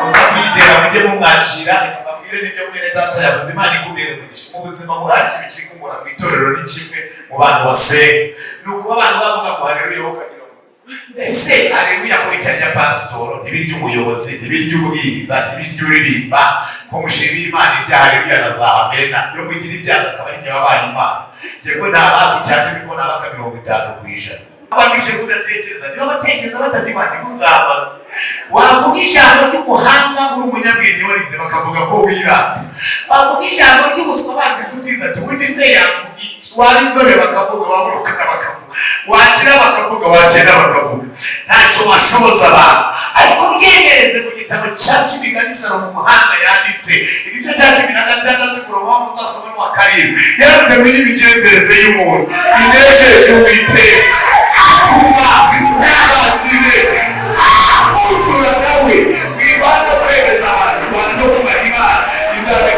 Uza kuyitera mujye mumwakira. Reka mbabwire n'ibyo mwene data yavuze. Imana ikubere umugisha. Mu buzima buhari, ikintu kiri kungora mu itorero ni kimwe mu bantu basenga, ni ukuba abantu bavuga ngo haleluya, ukagira ngo ese haleluya ko bitarya pasitoro, ntibirya umuyobozi, ntibirya ubwiriza, ntibirya uririmba, ko mushimiye Imana irya haleluya na za amena, iyo mugira ibyago akaba ari jye wabaye Imana? Njye ntabaka 10%, ko nabaka 50%. Abantu bicaye kudatekereza, niba batekereza batabyibana, ntimuzabaze. Wavuga ijambo ry'umuhanga, uri umunyabwenge warize, bakavuga ko wirata. Wavuga ijambo ry'ubuswa, bazi kutiza, ati ubundi se yavuga iki? Waba inzobe bakavuga, waba urukara bakavuga, wakira bakavuga, wakena bakavuga. Ntacyo washoboza abantu. Ariko byemereze mu gitabo cya Kimigani, Salomo umuhanga yanditse, igice cya 16, umurongo wa muzasoma n'uwa 7, yaravuze ngo iyo imigenzereze y'umuntu inejeje Uwiteka, atuma n'abazi be buzura nawe. Wirwana no kwemeza abantu, rwana no kubaha Imana. Izabe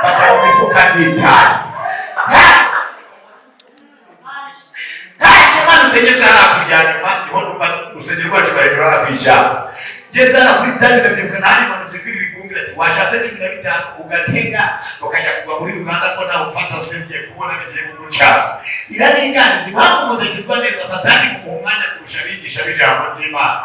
fata mu mifuka n'itange. Ntashye manutse, ngeze hariya kurya nyuma, niho numva urusengero rwacu rwa hejuru hariya ku ishyamba. Ngeze hariya kuri stade, ndabyibuka nanjye manutse, ijwi riri kumbwira ati washatse 15 ugatega ukajya kugwa muri Uganda, ko nawe umfata sembye kubona bigiye kugucana. Iraringaniza. Impamvu mudakizwa neza, Satani mumuha umwanya kurusha abigisha b'ijambo ry'Imana.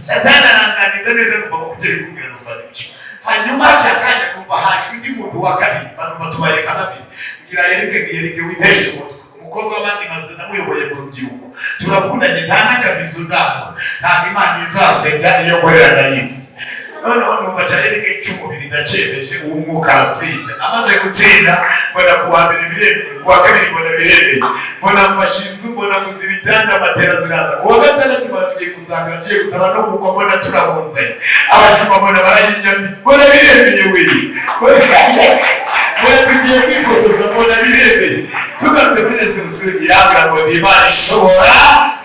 Satani aranganiza neza, numva ko ibyo kumbwira numva nibyo. Hanyuma haca akanya, numva haje undi muntu wa kabiri, numva tubaye nka babiri. Mbwira Yereke, ni Yereke wintesha umutwe, umukobwa w'abandi maze namuyoboye mu rubyiruko, turakundanye, nta n'akabizu ndamuha. Ntabwo Imana izasebya, iyo nkorera ndayizi. Noneho numva cya Yereke cy'umubiri ndacyemeje, uw'umwuka aratsinda. Amaze gutsinda, mbona ku wa mbere biremeye, ku wa kabiri mbona biremeye, mbona mfashe inzu, mbona muzi ibitanda, matera ziraza. Ku wa gatandatu mbona tugiye gusangira, tugiye gusaba no gukwa, mbona turamuzanye, abashumba mbona barayinyamye, mbona biremeye we, mbona tugiye kwifotoza, mbona biremeye. Tugarutse muri reception, irambwira ngo ni Imana ishobora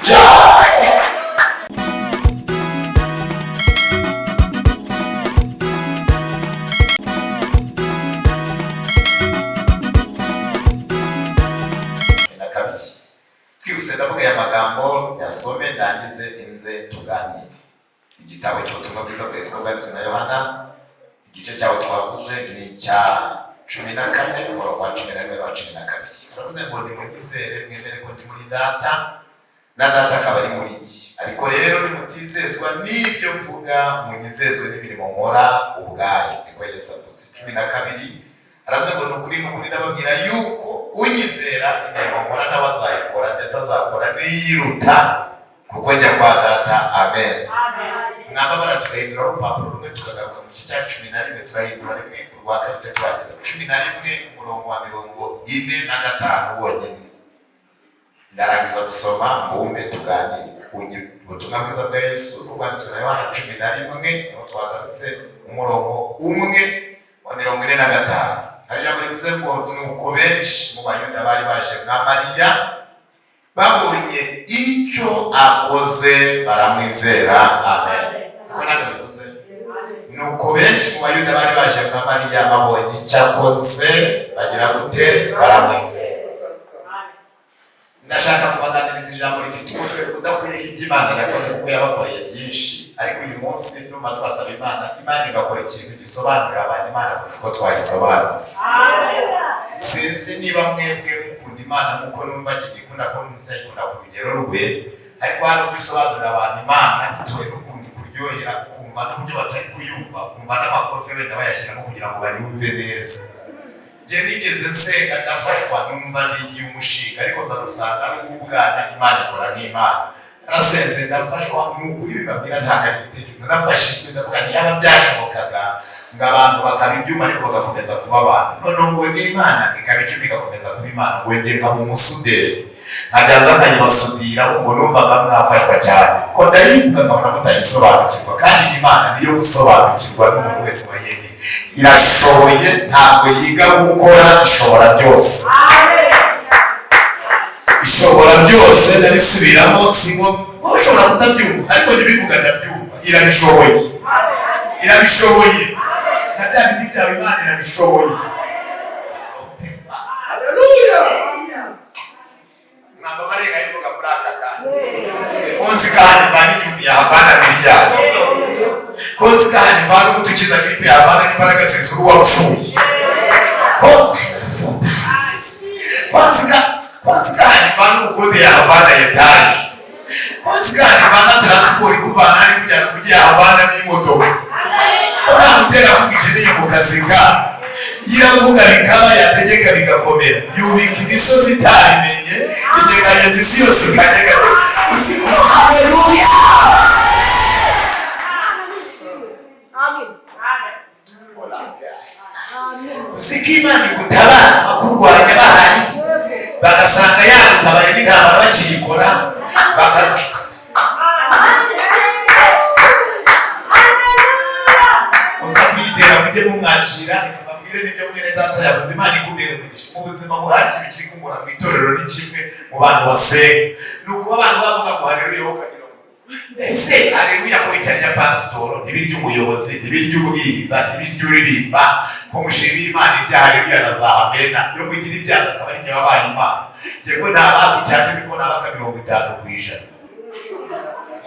cyane. Na kabiri twihuse, ndavuga aya magambo yasome, ndangize inze tuganire. Igitabo cy'ubutumwa bwiza bwa Yesu bwanditswe na Yohana, igice cyawo twavuze ni icya 14, umurongo wa 11 wa 12. Baravuze ngo nimunyizere, mwemere ko ndi muri Data na Data akaba ari muri njye. Ariko rero nimutizezwa n'ibyo mvuga, munyizezwe n'imirimo nkora ubwayo. Niko Yesu avuze. 12 aravuze ngo ni ukuri, ni ukuri, ndababwira yuko unyizera, imirimo nkora nawe azayikora, ndetse azakora n'iyiruta, kuko njya kwa Data. Amen. Mwababara tugahindura urupapuro rumwe, tukagaruka mu gice cya 11. Turahindura rimwe, urwa kabiri tuhagera. 11, umurongo wa 45 wonyine. Ndarangiza gusoma mbumbe tuganire. Ubutumwa bwiza bwa Yesu bwanditswe na Yohana 11, niho twagarutse, umurongo umwe wa 45. Hari ijambo rivuze ngo nuko benshi mu Bayuda bari baje mwa Mariya babonye icyo akoze baramwizera. Amen. Niko ntabwo bivuze? Nuko benshi mu Bayuda bari baje mwa Mariya babonye icyo akoze bagira gute? Baramwizera. Ndashaka kubaganiriza ijambo rifite umutwe udakuyeho ibyo Imana yakoze, kuko yabakoreye byinshi. Ariko uyu munsi numva twasaba Imana, Imana igakora ikintu gisobanurira abantu Imana kurusha uko twayisobanura. Sinzi niba mwebwe mukunda Imana nk'uko numva ngikunda, ko nzayikunda ku rugero rwe. Ariko hari ubwo isobanurira abantu Imana bitewe n'ukuntu ikuryohera, ukumva n'uburyo batari kuyumva, ukumva n'amakofe wenda bayashyiramo kugira ngo bayumve neza. Njye nigeze nsenga ndafashwa, numva nigiye umushinga, ariko nza gusanga ari uw'ubwana. Imana ikora nk'Imana. Narasenze ndafashwa, ni ukuri bibabwira, ntabwo ari igitekerezo. Narafashijwe, ndavuga nti yaba byashobokaga ngo abantu bakaba ibyuma ariko bagakomeza kuba abantu, noneho ngo n'Imana ikaba icyuma igakomeza kuba Imana, ngo njye nkaba umusuderi, nkajya nza nkayibasudira, ngo numvaga mwafashwa cyane, kuko ndayivuga nkabona mutayisobanukirwa. Kandi iyi Mana niyo gusobanukirwa n'umuntu wese wayemeye. Irashoboye, ntabwo yiga gukora, ishobora byose, ishobora byose. Ndabisubiramo, si ngombwa, ushobora kutabyumva, ariko ntibivuga ndabyumva. Irabishoboye, irabishoboye. Na bya bindi byawe Imana irabishoboye. Mwamba barenga yivuga muri aka kanya munsi, kandi mbana igihumbi yahavana miliyari. Ukiza grippe yavana n'imbaraga zizura uwapfuye. Ko kwanzika hanivana ubukode yahavana etaje, kwanzika hanivana transport ikuvana hari kujyana mujyi, yahavana n'imodoka, ko nta muterankunga ikeneye mu kazi ka iravuga bikaba, yategeka bigakomera, yubika imisozi itabimenye, inyeganyeza isi yose ikanyeganyega. Uzi ko haleluya! Amen. Uzi ko Imana igutabara abakurwanya bahari, bagasanga yagutabaye n'intambara bakiyikora bakazi. Uza kuyitera mujye mumwakira. Reka mbabwire n'ibyo mwene data yavuze. Imana ikumire umugisha mu buzima buhari. Ikintu kiri kungora mu itorero ni kimwe mu bantu basenga, ni ukuba abantu bavuga ngo haleluya, wowe ukagira ngo ese haleluya ko bitarya pasitoro, ntibirya umuyobozi, ntibirya ubwiriza, ntibirya uririmba, ko mushimiye Imana irya haleluya na za amena, yo mugira ibyago akaba ari jye wabaye Imana? Njye ko ntabaka icya 10, ko nabaka 50%?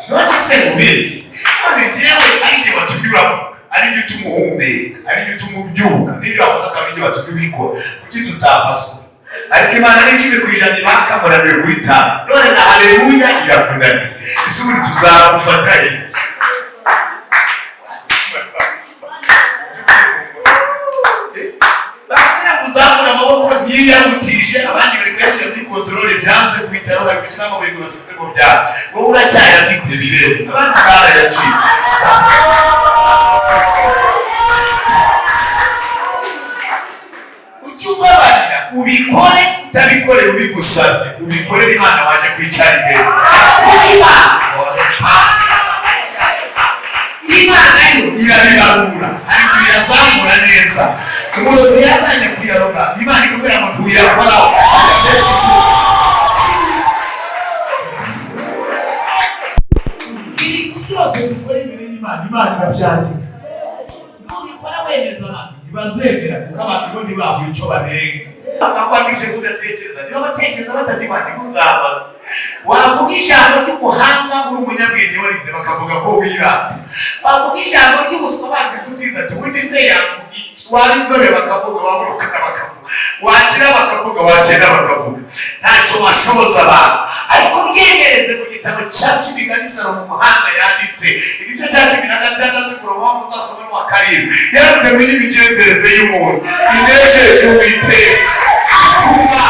None se nkubeshye? None njyewe ari jye watumye uramuka, ari jye utuma uhumeka, ari jye utuma ubyuka, n'ibyo wakoze akaba ari jye watumye ubikora, kuki tutapasura? Ariko Imana ni 10% bakamuraniwe kuri tanu, none na haleluya irakunaniye. Ese ubundi tuzagufata iki? Bakubwira ngo uzamure amaboko, ntiyarutije abandi bari kuyashyira muri contrôle, byanze ku bitaro, bari gushyiramo amabuye ngo basubize mu byaro, wowe uracyayafite birebe, abandi barayaciye. Ujye ubabarira, ubikore utabikorera ubigusabye, ubikorere Imana waje kwicara imbere, kuko Imana yo irabibarura, ariko iyazamura neza. Umurozi yazajya kuyaroga, Imana ikubwira ngo ntuyakoraho, agatesha icumi. Ibintu byose dukora imbere y'Imana, Imana irabyandika. Nubikora wemeza abantu, ntibazemera, kuko abantu bo ntibabura icyo banenga. Bakwandikije kudatekereza, niba batekereza batandikwa ntimuzabaze. Wavuga ijambo ry'umuhanga uri umunyabwenge warize, bakavuga ko wirata. Wavuga ijambo ry'ubuswa bazi kutiza, ati ubundi se yavuga iki? Waba inzobe bakavuga, waba urukara bakavuga, wakira bakavuga, wakena bakavuga. Ntacyo washoboza abantu, ariko byemereze mu gitabo cya Kimigani Salomo umuhanga yanditse, igice cya 16, umurongo wa muzasoma n'uwa 7, yaravuze ngo iyi migenzereze y'umuntu inejeje Uwiteka, atuma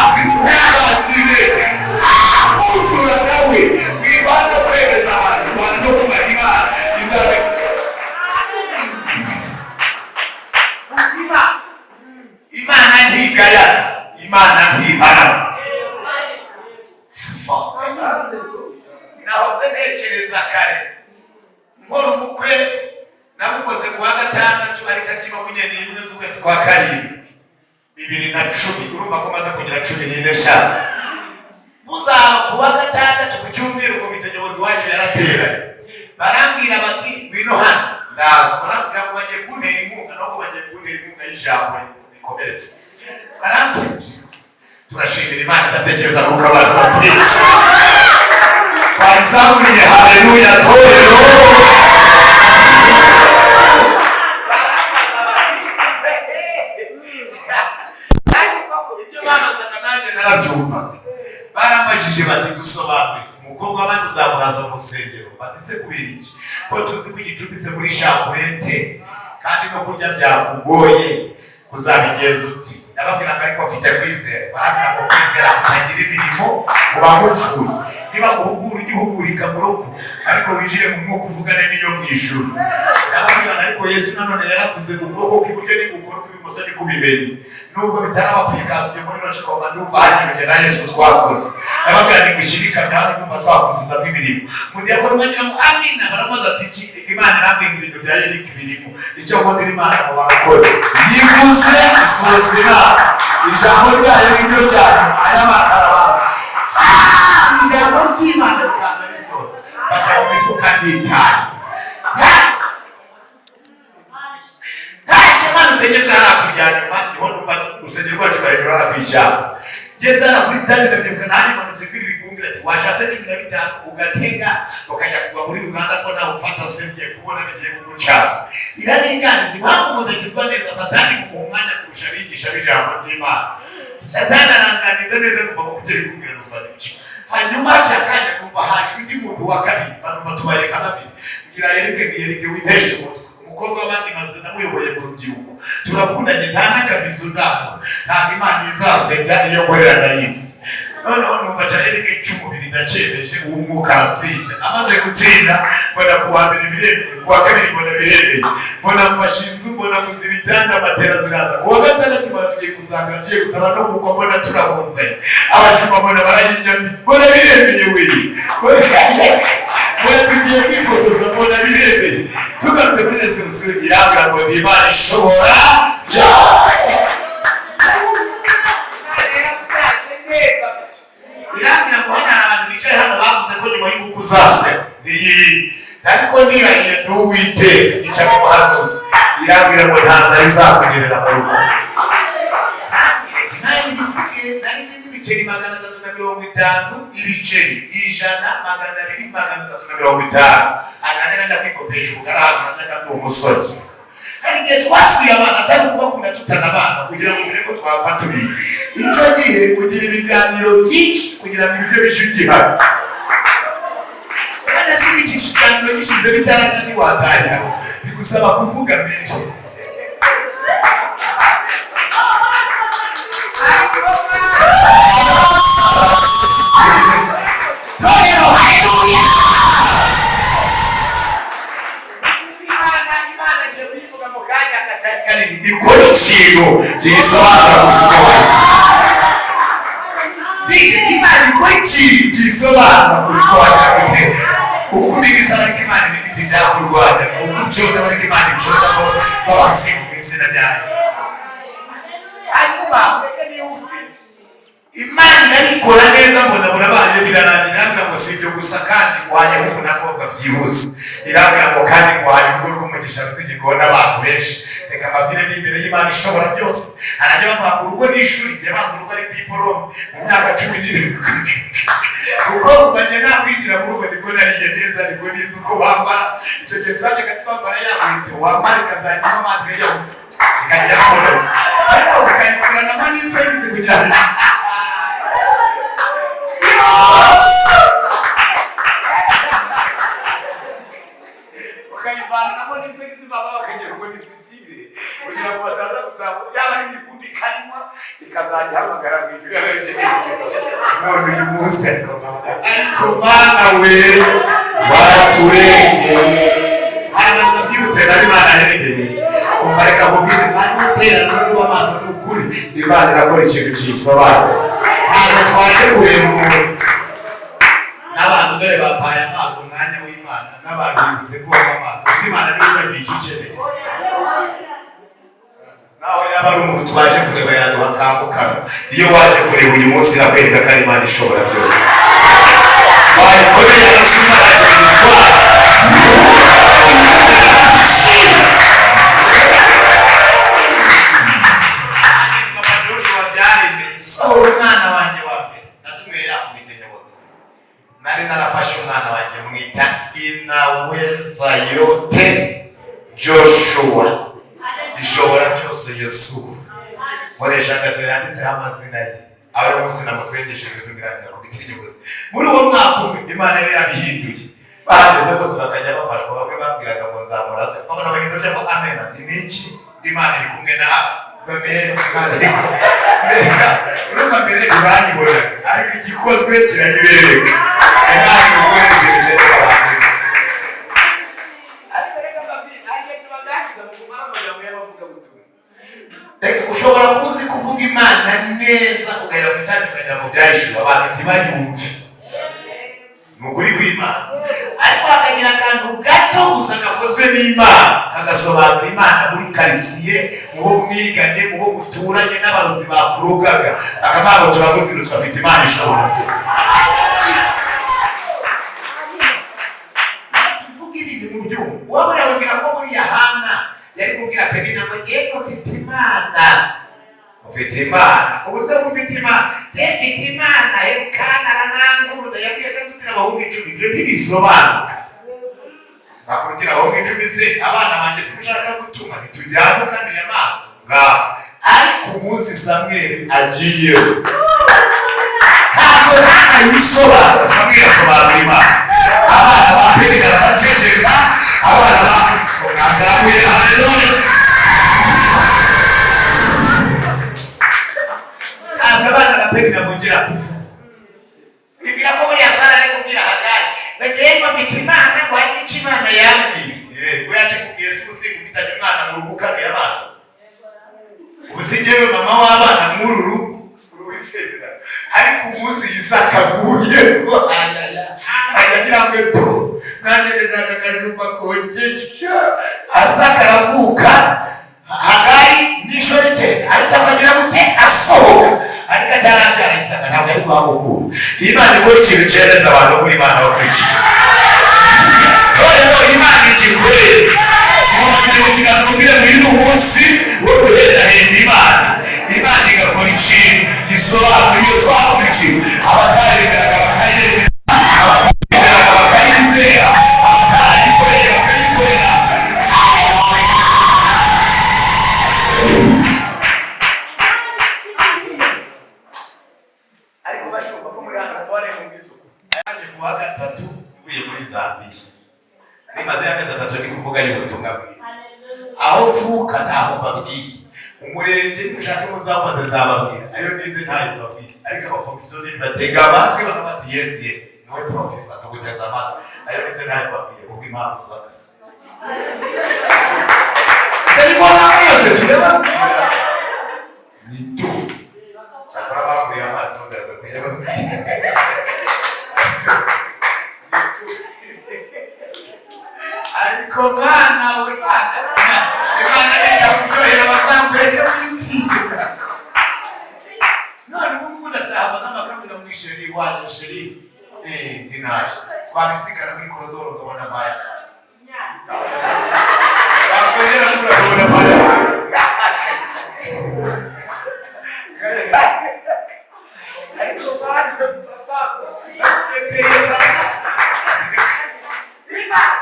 n'abazi be uzura nawe. Wirwana no kwemeza abantu, wirwana no kubaha Imana izabe. Imana ntigayana, Imana ntiharana. Nahoze ntekereza kare nkora ubukwe nabukoze kuwa gatandatu, ari tariki 21 z'ukwezi kwa 7 2010. Urumva ko maze kugira 14 nshatse. Muzaba kuwa gatandatu, ku cyumweru komite nyobozi wacu yarateranye, barambwira bati ngwino hano, ndaza. Barambwira ngo bagiye kuntera inkunga, nubwo bagiye kuntera inkunga y'ijambo rikomeretse. Barambwira, turashimira Imana idatekereza kuko abantu batekereza. Twazamuriye haleluya torero. Ibyo babazaga nanjye narabyumvaga. Barambajije bati dusobanurire, umukobwa w'abandi uzamuraza mu rusengero? Bati se kubera iki, ko tuzi ko igicumbitse muri chambrette kandi no kurya byakugoye, uzabigenza uti? Ndababwira ngo ariko mfite kwizera. Barambwira ngo kwizera kutagira imirimo kuba gupfuye. Niba guhugura ujye uhugurika mu rugo, ariko winjire mu mwuka uvugane n'iyo mu ijuru. Ndababwira ariko Yesu nanone yaravuze ngo ukuboko kw'iburyo ni gukora, ukw'ibumoso ni kubimenye, nubwo bitaraba application muri Logicom. Ndumva hari ibintu na Yesu twakoze. Ndababwira ni gushyira ikamyo hano, ndumva twakuzuzamo imirimo. Mu diakoni bagira ngo amina. Baramubaza ati iki? Imana irambwira ibintu bya Yeriko birimo icyo nkundira Imana mu barokore, yivuze isoza inama, ijambo ryayo niryo rya nyuma. Aya makarabaza ijambo ry'Imana rikaza risoza, bajya mu mifuka nditaye. Ntashye manutse ngeze hariya kurya nyuma, niho numva urusengero rwacu rwa hejuru hariya ku ishyamba. Ngeze hariya kuri stade ndabyibuka, nanjye manutse kuri rikumbira ati washatse 15 ugatega ukajya kugwa muri Uganda, ko nawe umfata se ngiye kubona bigiye kugucana. Irabiganiriza. Impamvu mudakizwa neza, Satani mumuha umwanya kurusha abigisha b'ijambo ry'Imana. Satani aranganiza neza, numva ko ibyo ari kumbwira numva nibyo. Hanyuma haca akanya, numva haje undi muntu wa kabiri, numva tubaye nka babiri. Mbwira Yerike ni Yerike wintesha umutwe, umukobwa w'abandi maze namuyoboye mu rubyiruko, turakundanye, nta n'akabizo ndamuha, ntabwo Imana izasebya iyo nkorera, ndayizi. Noneho numva cya Yerike cy'umubiri ndacyemeje, uwo mwuka aratsinda. Amaze gutsinda, mbona ku wa mbere biremeye, ku wa kabiri mbona biremeye, mbona mfashe inzu, mbona nguze ibitanda, matera ziraza. Ku wa gatandatu mbona tugiye gusangira, tugiye gusaba no gukwa, mbona turamuzanye, abashumba mbona barayinyamye, mbona biremeye we, mbona tugiye kwifotoza, mbona biremeye. Tugarutse muri réception, irambwira ngo ni Imana ishobora byose. Irambwira ngo hano hari abantu bicaye hano bavuze ko nyuma y'ubukwe uzaseba iyi, ariko nirahiye n'Uwiteka ica mu muhanuzi, irambwira ngo nta nzara izakugerera mu rugo. Nanjye ibivuge, nari ndimo ibiceri 350, ibiceri 100, 200, 350. Hanyuma najyaga njya kwikopesha ubugari ahantu najyaga ndi umusore. Hari igihe twasuye abantu atari ukubakunda, tutanabana, kugira ngo turebe ko twapfa turiye. Icyo gihe ugira ibiganiro byinshi kugira ngo ibiryo bijye ugihari, kandi se iki kiganiro gishize bitarashya ntiwatahiraho, bigusaba kuvuga menshi. Torero, haleluya! Imana, Imana igiye kuyivuga mu kanya katari kanini, ikora ikintu kiyisobanura kurusha uko wazi. Imana ikora ikintu kiyisobanura kurusha uko wagira gute. Uko ubigisa ariko Imana ibigize ibyakurwanya, uko ubyona ariko Imana ibyonamo babasiga mu izina ryayo. Hanyuma reka nihute, Imana irabikora neza, mbona burabaye, birarangira. Irambwira ngo si ibyo gusa, kandi nguhaye hungu n'akobwa byihuse. Irambwira ngo kandi nguhaye urugo rw'umugisha ruzigirwaho n'abantu benshi. Reka mbabwire n'imbere y'Imana ishobora byose, harajya bavuga ngo urugo ni ishuri. Njye banza urugo ari diporome mu myaka 17, kuko kumenya nakwinjira mu rugo nibwo nariye neza, nibwo nize uko bambara. Icyo gihe twajyaga twambara ya nkweto wambara ikazajyamo amazi ikajya yakomeza, noneho ukayikuranamo n'isogisi kugira ngo ukayivanamo n'isogisi, baba bakagira ngo ni sitire, kugira ngo bataza gusaba yaba ari imikundi ikanywa ikazajya ihamagara mu ijuru yarengeye. None uyu munsi, ariko Mana, ariko Mana we, waraturengeye. Hari abantu babyibutse nabi Imana yaherengeye. Umva, reka nkubwire, mwari muteraniro, niba amaso ni ukuri, Imana irakora ikintu kiyisobanura. Ntabwo twaje kureba umuntu n'abantu, dore bampaye amazi, umwanya w'Imana n'abantu bibutse ko banywa amazi gusa. Imana niyo ibagiye icyo ukeneye. Naho yaba ari umuntu twaje kureba, yaduha akambukano. Iyo waje kureba uyu munsi, irakwereka ko ari Imana ishobora byose. Wayikomeye amashyi, Imana itwara. Papa Joshua, byaremeye, sohora umwana wanjye wa mbere. Natumiye ya komite nyobozi, nari narafashe umwana wanjye mwita Inaweza Yote Joshua, ishobora byose Yesu. Nkoresha gato yanditseho amazina ye. Aho munsi namusengesheje kugira ngo komite nyobozi, muri uwo mwaka umwe Imana yari yabihinduye. Bahageze bose bakajya bafashwa. Bamwe bambwiraga ngo nzamura, babona bagize cyangwa amena ni niki, Imana iri kumwe nawe. Imana iri kumwe, urumva mbere ntibayibonaga, ariko igikozwe kirayibereka. Imana igukorera ikintu cyereka abantu. Ariko reka mbabwire, hari igihe tubaganiriza mu kumara amagambo y'abavugabutumwa. Reka, ushobora kuba uzi kuvuga Imana neza, ugahera mu itangi ukagera mu byahishuwe, abantu ntibayumve, ni ukuri kw'Imana. Ariko hakagira akantu gato gusa gakozwe n'Imana, kagasobanura Imana muri karitsiye, mu bo mwiganye, mu bo muturanye, n'abarozi bakurogaga bakavuga ngo turamuzinutswe, afite Imana ishobora byose. Tuvuga ibintu mu byumva. Wowe urababwira ko buriya Hana yari kubwira Penina ngo ngiye mfite Imana, ufite Imana, ubu se ufite Imana, njye mfite Imana, Elukana aranankunda, yabwiye ko andutira abahungu 10. Ibyo ntibisobanuka. Bakurutira abahungu 10 se, abana banjye si Ushaka gutuma ntitujyana ukanuye amaso ngaho. Ariko umunsi Samweli agiyeho, ntabwo Hana yisobanura, Samweli asobanura Imana. Abana ba Penina baraceceka, abana ba mwazamuye haleluya. Ntabwo abana ba Penina bongera kuvuga. Bibwira ko buriya Sara ari kubwira Hagari ngo ngewe ngo mfite Imana, ngo hari n'icyo Imana yambwiye. We yaje kubwira se ubusinga ufitanye umwana mu rugo ukanuye amaso. Ubu si njyewe mama w'abana mw'uru rugo wisezerano. Ariko umunsi Isaka aguye, ayaya, ajya agira ngo epo nanjye ndashaka akajumba kogeje. Asaka aravuka, Hagari n'inshoreke ahita akagira gute? Asohoka. Ariko atarabyara Isaka ntabwo ari kuhamukura. Imana ikora ikintu cyemeza abantu kuri Imana bakurikiye. Torero, Imana igikorere. Mufatire mu kiganza, mubwire ngo uyu ni umunsi wo guhendahenda Imana, Imana igakora ikintu gisobanura iyo twakurikiye. Abataremeraga bakayemera, abatizeraga bakayizera, abatarayikoreye bakayikorera. Ariko bashumba ko muri hano, mubare mu bwizuku. Yaje kuwa gatatu mvuye muri Zambiya, nari maze amezi 3 ndi kuvuga y'ubutumwa bwiza. Aho mvuka ntaho mbabwiye, umurenge nimushake muzawumaze nzababwira, ayo nize ntayo mbabwiye. Ariko abafonkisiyoneri batega amatwi bakavuga bati: "Yes, yes, niwe profesa, tuguteze amatwi." Ayo nize ntayo mbabwiye kubw'impamvu z'akazi. Se ni ngombwa yose tuyababwira? Ni tu cyakora baguye amazi bagaza kuyababwira. Ni tu. Ariko mwana we, Imana nenda kuryohera, bazakureke witinda. None ubu ngubu ndataha n'amakamera muri chérie waje, chérie, ndinaje, twabisikana muri korodoro nkabona maya, wakongera kura nkabona maya. Ariko mwana, papa, pepeye papa, Imana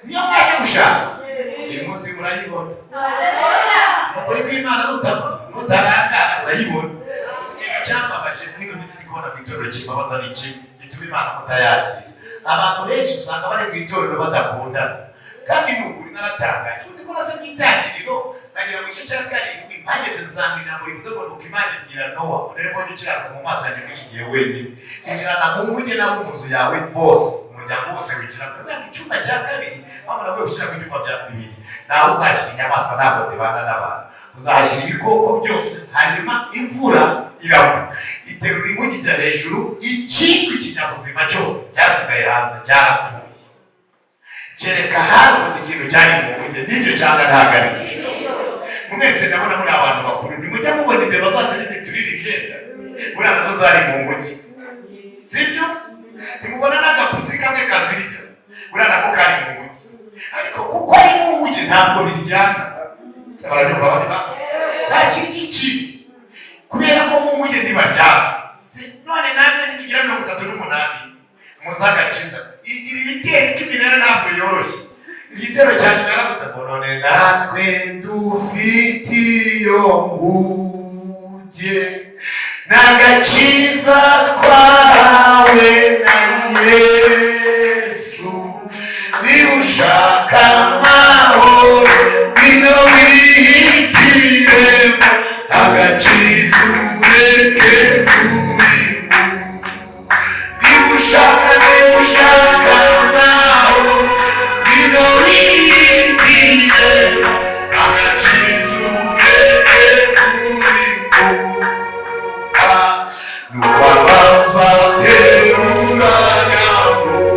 niyo mwaje gushaka uyu munsi murayibona. Ni ukuri kw'Imana, nutarangara urayibona. Gusa ikintu cyambabaje muri ino minsi ndi kubona mu itorero kibabaza ni kimwe gituma Imana mutayakira. Abantu benshi usanga bari mu itorero badakundana. Kandi ni ukuri naratangaye. Uzi ko nase mu Itangiriro nkagera mu gice cya 7, mpageze nsanga ijambo rivuze ngo: "Nuko Imana ibwira Nowa ngo rero mbonye ukiranuka mu maso yanjye muri iki gihe wenyine, injirana mu nkuge n'abo mu nzu yawe bose, umuryango wose winjira." Kugira ngo icyumba cya kabiri mpamvu nabwo gushyiramo ibyumba bya bibiri, naho uzashyira inyamaswa ntabwo zibana n'abantu, uzahashyira ibikoko byose. Hanyuma imvura iragwa, iterura inkuge ijya hejuru, icyitwa ikinyabuzima cyose cyasigaye hanze cyarapfuye, kereka harokotse ikintu cyari mu nkuge. N'ibyo cyangwa ntabwo ari byo? Mwese ndabona muri abantu bakuru, ntimujya mubona imbeba zazindi ziturira imyenda? Buriya nazo zari mu nkuge, sibyo? Ntimubona n'agapusi kamwe kazirya? Buriya nako kari mu nkuge. Ariko kuko ari mu nkuge ntabwo biryana. Se barabyumva? Bari ba nta kintu cy'ikibi, kubera ko mu nkuge ntibaryana. None namwe nitugira 38 muzagakiza igira ibitero 10 rero ntabwo yoroshye. Igitero cya nyuma yaravuze ngo: "None natwe dufite iyo nguge n'agakiza twahawe na Yesu. Niba ushaka amahoro, ngwino wihitiremo agakiza, ureke kurimbuka. Niba ushaka, niba ushaka amahoro, ngwino wihitiremo agakiza, ureke kurimbuka." Nuko amazi aterura yanguye.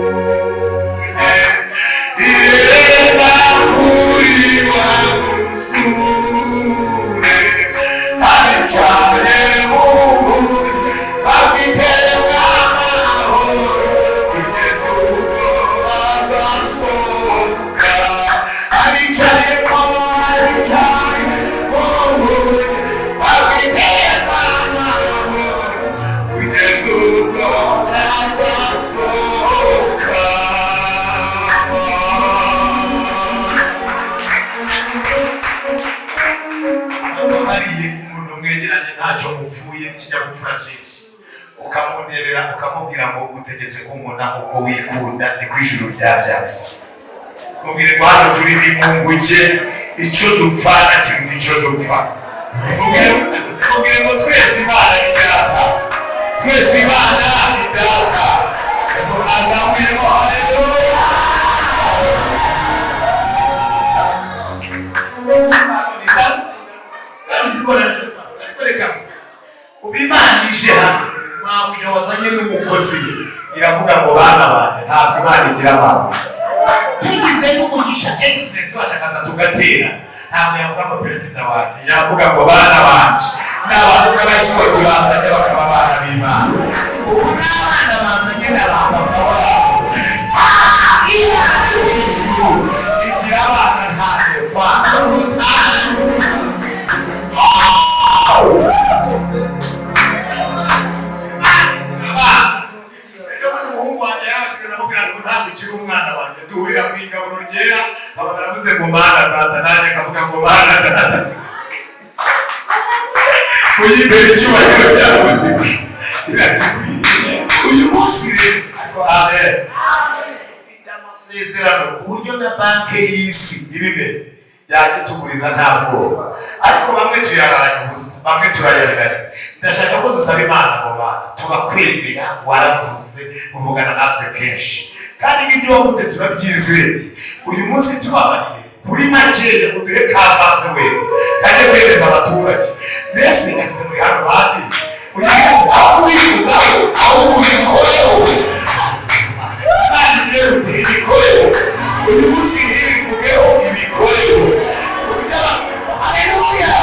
Ubabariye umuntu mwegeranye ntacyo mupfuye n'ikinyabupfura cyinshi, ukamunerera, ukamubwira ngo utegetse kunkunda uko wikunda, ni ku ijuru ryabyazo. Mubwire ngo hano turi ni mu nguge, icyo dupfana kiruta icyo dupfa. Mubwire ngo twese Imana ni data, twese Imana ni data. Ngo mwazamuyemo haleluya. Ariko reka ubu Imana ije hano, mabuja wazanye n'umukozi we, iravuga ngo bana banjye. Ntabwo Imana igira abantu. Tugize n'umugisha, excellence wacu akaza tugatera, ntabwo yavuga ngo perezida wanjye, yavuga ngo bana banje. N'abantu b'abasikoti bazanye bakaba abana b'Imana. Ubu n'abana bazanye na ba papa wabo. Imana yo mu ijuru igira abana, nta defa. Ejo bundi umuhungu wanjye yarabatijwe, ndamubwira ngo ntabwo ukiri umwana wanjye. Duhurira ku igaburo ryera, nkaba naravuze ngo Mana data, nanjye nkavuga ngo Mana data. Uyimbere icyubahiro cyawe iragikwiriye uyu munsi rero. Ariko amen. Dufite amasezerano ku buryo na Banki y'Isi ibimenye yajya ituguriza nta bwoba. Ariko bamwe tuyararanye ubusa, bamwe turayariranye. Ndashaka ko dusaba Imana ngo Mana, turakwemera, waravuze, uvugana natwe kenshi, kandi n'ibyo wavuze turabyizeye. Uyu munsi tubabarire kuri makeya, uduhe kavanse wenda kajye kwemeza abaturage. Mbese nageze muri hano bandi uyigira ati aho kubivugaho, aho ubikoreho. Imana igire gute? Ibikoreho. Uyu munsi ntibivugeho, ibikoreho uburyo abantu. Haleluya.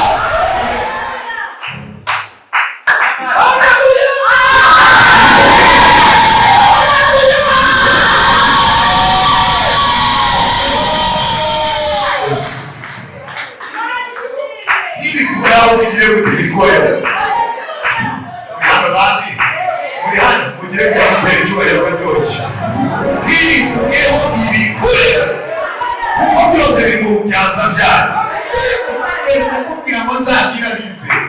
Yesu Kristo, ntibivugaho, ugire gute? Ibikoreho. Muri hano bandi, muri hano mugire gute? Imbere icyubahiro gatoki. Ntibivugeho, ibikoreho, kuko byose biri mu biganza byayo. Imana iherutse kumbwira ngo nzabwira abizera,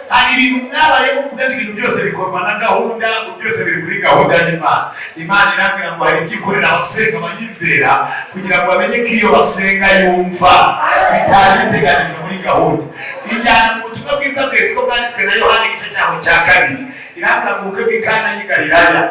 hari ibintu mwabayemo muvuga ngo ibintu byose bikorwa na gahunda, ngo byose biri kuri gahunda y'Imana. Imana irambwira ngo hari ibyo ikorera abasenga bayizera kugira ngo bamenye ko iyo basenga yumva, bitari biteganijwe muri gahunda. Ijyana mu butumwa bwiza bwese ko bwanditswe na Yohani, igice cyaho cya kabiri. Irambwira ngo ubukwe bw'i Kana y'i Galilaya,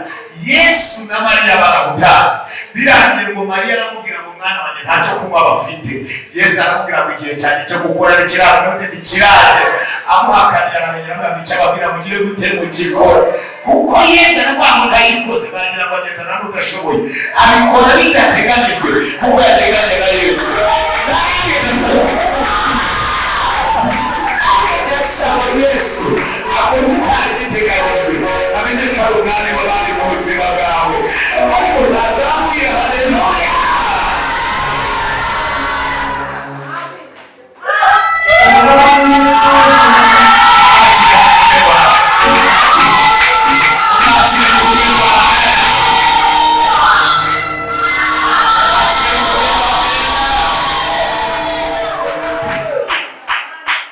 Yesu na Mariya baramutaye. Birangiye ngo Mariya aramubwira ngo mwana wanjye, ntacyo kunywa bafite. Yesu aramubwira ngo igihe cyanjye cyo gukora ntikiragera, ntikiragera. Amuhakaniye aramenya, aramubwira ngo icyo ababwira mugire gute? Mugikora. Kuko Yesu aravuga ngo ndayikoze, bagira ngo agendana n'udashoboye. Abikora bidateganijwe kuko yateganye na Yesu. Nanjye ndasaba Yesu akora igitari giteganijwe, amenye ko ari umwami w'abandi mu buzima bwawe. Ariko ntazamuye haleluya. Akira mu bukwe bwawe, akira mu bukwe bwawe, akira mu bukwe bwawe.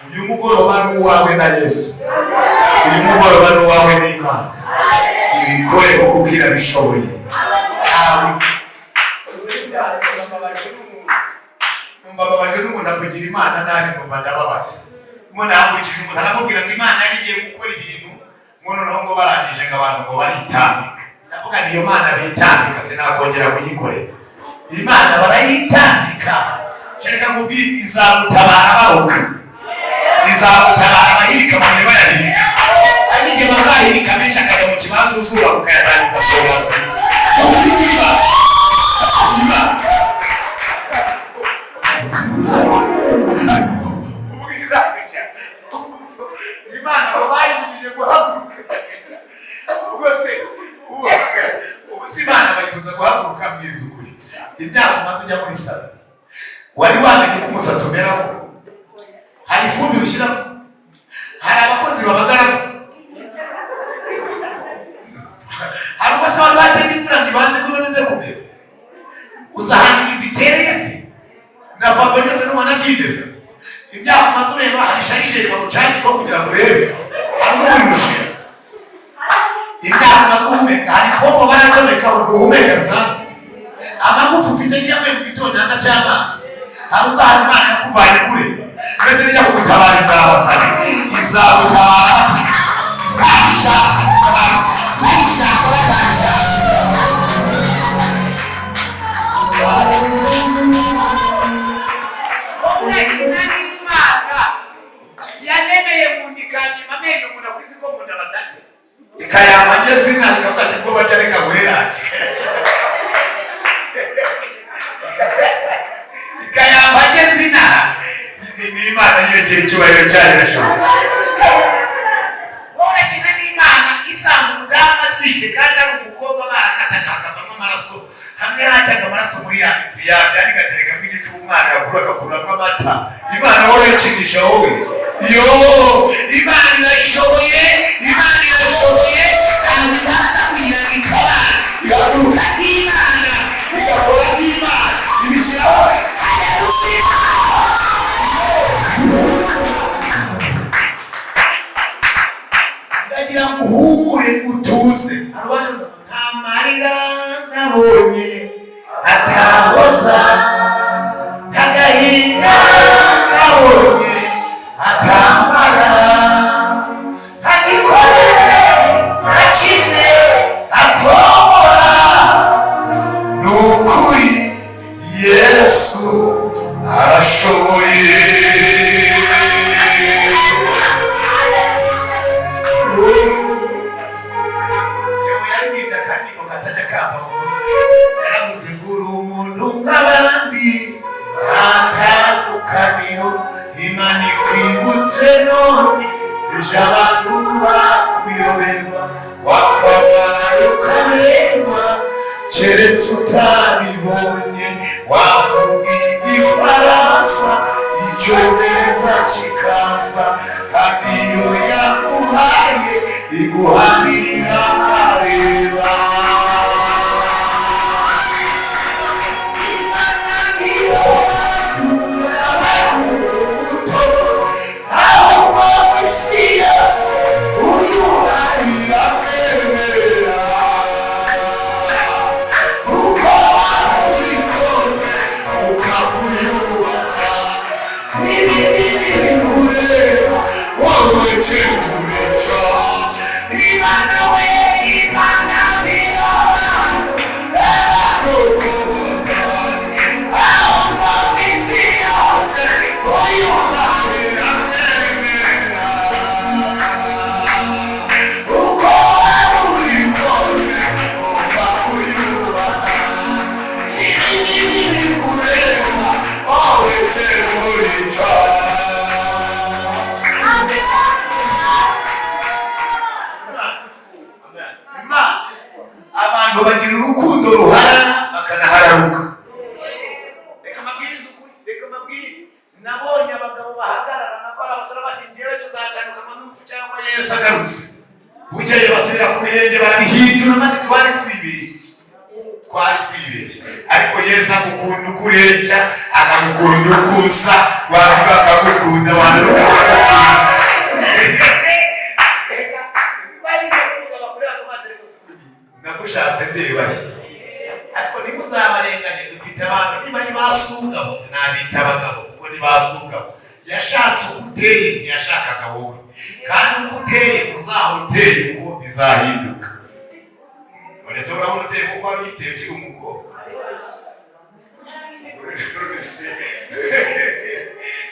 Uyu mugoroba ni uwawe na Yesu, uyu mugoroba ni uwawe n'Imana. Ibikoreho kuko irabishoboye. Ntawe numva mbabajwe n'umuntu avugira Imana nabi, numva ndababaye. Umuntu ahagurikije umuntu aramubwira ngo Imana yari igiye gukora ibintu, ngo noneho ngo barangije ngo abantu ngo baritambika. Ndavuga niyo Mana bitambika, sinakongera kuyikorera. Imana barayitambika? Kereka ngo izagutabara baroka, izagutabara abahirika amabuye bayahirika. Hari n'igihe bazahirika menshi akajya mu kibanza uzubaka, ukayatangiza fondasiyo. Iba iba Imana bayibujije guhaguruka. Ubwo se ubu si Imana bayibuza guhaguruka? Mbwiza ukuri, imyaka umaze ujya muri salon, wari wamenye uko umusatsi umeramo? Hari ifumbire ushyiramo? Hari abakozi babagaramo? Hari ubwo se wari watega imvura ngo ibanze kuba bize kumera? Uza ahantu imizi itereye se na fabonese nubona byimeza? Imyaka umaze Umaze ureba, hari chargeur bagucangirwa kugira ngo urebe, hari n'umuriro ushira. Imyaka umaze uhumeka, hari pompo baracomeka ngo uhumeka bisanzwe. Amagufa ufite niyo avuye mu gitonyanga cy'amazi. Hari uzahana Imana yakuvanye kure. Mbese nijya kugutabara izabazane, izagutabara babishaka, babishaka batabishaka. Urakina n'Imana yanemeye mu nda, ikanyima amenyo umuntu akwizi ko mu nda batarya, ikayama ngeze inaha, ikavuga ati: "Bwo barya, reka guheranje." Ikayamba ngeze inaha. Ni Imana yerekeye icyubahiro cyayo, irashoboye. Urakina n'Imana isanga umudamu atwite kandi ari umukobwa, barakataga hakavamo amaraso, hamwe hajyaga amaraso muri ya mitsi yabyo, ariko igaterekamo igicu, umwana yakura agakuramo amata. Imana wowe urayikinisha wowe? Yo, Imana irashoboye, Imana irashoboye. Ntabwo ibasha kugira ngo ikaba igahaguruka nk'Imana, igakora nk'Imana, ibishyiraho. Haleluya! Ndagira ngo uhumure, utuze. Hari uwaje avuga ngo: "Nta marira nabonye atahoza, nta gahinda nabonye atamara, nta gikomere na kimwe atomora. Ni ukuri Yesu arashoboye." Theo yaririmbye akaririmbo katajya kamba mu mutwe. Yaravuze ngo: "Uri umuntu nk'abandi, nta tandukaniro. Imana ikwibutse none, ejo abantu bakuyoberwa, wakwamara ukaberwa, keretse utabibonye. Wavuga Igifaransa, Icyongereza kikaza, kandi iyo yaguhaye iguhamirira areba." Imana niyo abantu ahubwo mu isi yose uyubarira mwemera, uko waba uri kose ukakuyubaha. N'ibindi ntibikureba wowe, kikureca. Imana we, Imana niyo bantu ahubwo mu isi yose uyubarira mwemera, uko waba uri kose ukakuyubaha. Ibindi ntibikureba wowe, kikurica. Imana, abantu bagira urukundo ruharara bakanahararuka. Reka mbabwirize ukuri, reka mbabwire. Nabonye abagabo bahagarara nako ari abasore bati: "Ngewe tuzatandukanywa n'urupfu cyangwa Yesu agarutse." Bukeye basubira ku mirenge barabihindura, maze twari twibeshye, twari twibeshye. Ariko Yesu agukunda uko ureshya, akagukunda uko usa, wavuga akagukunda, wananuka akagukunda. Nagushatse ndeba he? Ariko ntimuzabarenganye, dufite abantu niba ari ba sugabo, sinabita abagabo kuko ni ba sugabo. Yashatse uko uteye, ntiyashakaga wowe. Kandi uko uteye uzahora uteye uko, bizahinduka. None se urabona uteye kuko wari ugiteye ukiri umukobwa? None se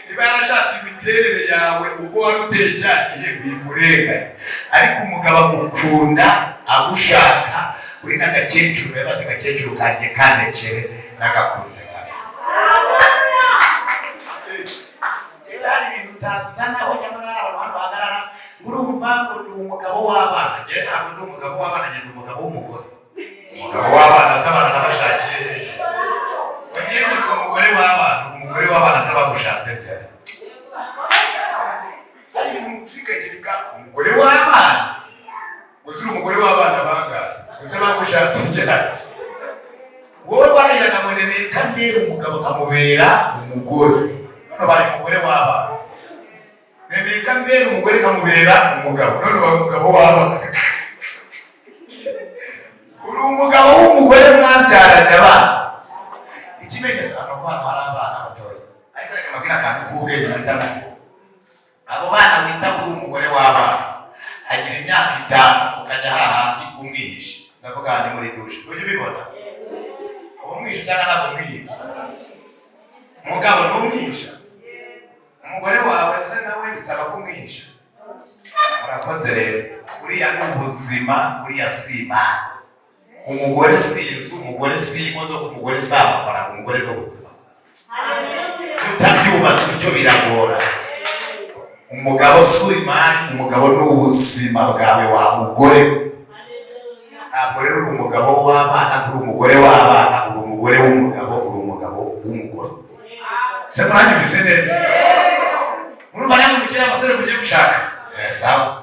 niba yarashatse imiterere yawe uko wari uteye cya gihe, wimurenganya. Ariko umugabo agukunda agushaka uri n'agakecuru. Yabaga agakecuru kanjye kandekere n'agakunze kabi. Yewe, hari ibintu utanzanaho. Nyamara hari abantu hano bahagarara, urumva ngo ndi umugabo w'abana. Njyewe ntabwo ndi umugabo w'abana, njye ndi umugabo w'umugore. Umugabo w'abana se, abana nabashakiye hehe? Wagiye ngo ndi umugore w'abana. Umugore w'abana se bagushatse ryari? Hari ibintu mucikagirika. Umugore w'abana, gusa uri umugore w'abana bangahe? Gusa bagushatse ryari? Wowe warahiraga ngo nereka mbere umugabo nkamubera umugore, none ubaye umugore w'abana. Nemeye ko ambera umugore, nkamubera umugabo. None ubaye umugabo w'abana, uri umugabo w'umugore mwabyaranye abana. Ikimenyetso hano ko hano hari abana batoya, ariko reka mbabwire akantu k'ubwenge nahita mvuga. Abo bana wita kuri umugore w'abana, agira imyaka 5 ukajya hahandi umwihishe, ndavuga ni muri douche, ujya ubibona? Uba umwihishe cyangwa ntabwo umwihishe? Mugabo ntumwihisha umugore wawe se nawe bisaba kumwihisha? Murakoze. Rero uriya ni ubuzima, uriya si imana. Umugore si inzu, umugore si imodoka, umugore si amafaranga, umugore ni ubuzima. Tutabyubatse utyo biragora. Umugabo si imari, umugabo ni ubuzima bwawe wa mugore. Ntabwo rero uri umugabo w'abana, uri umugore w'abana, uri umugore w'umugabo, uri umugabo w'umugore. Se muranyumvise neza? Murumva namwe mukiri abasore mugiye gushaka? Sawa.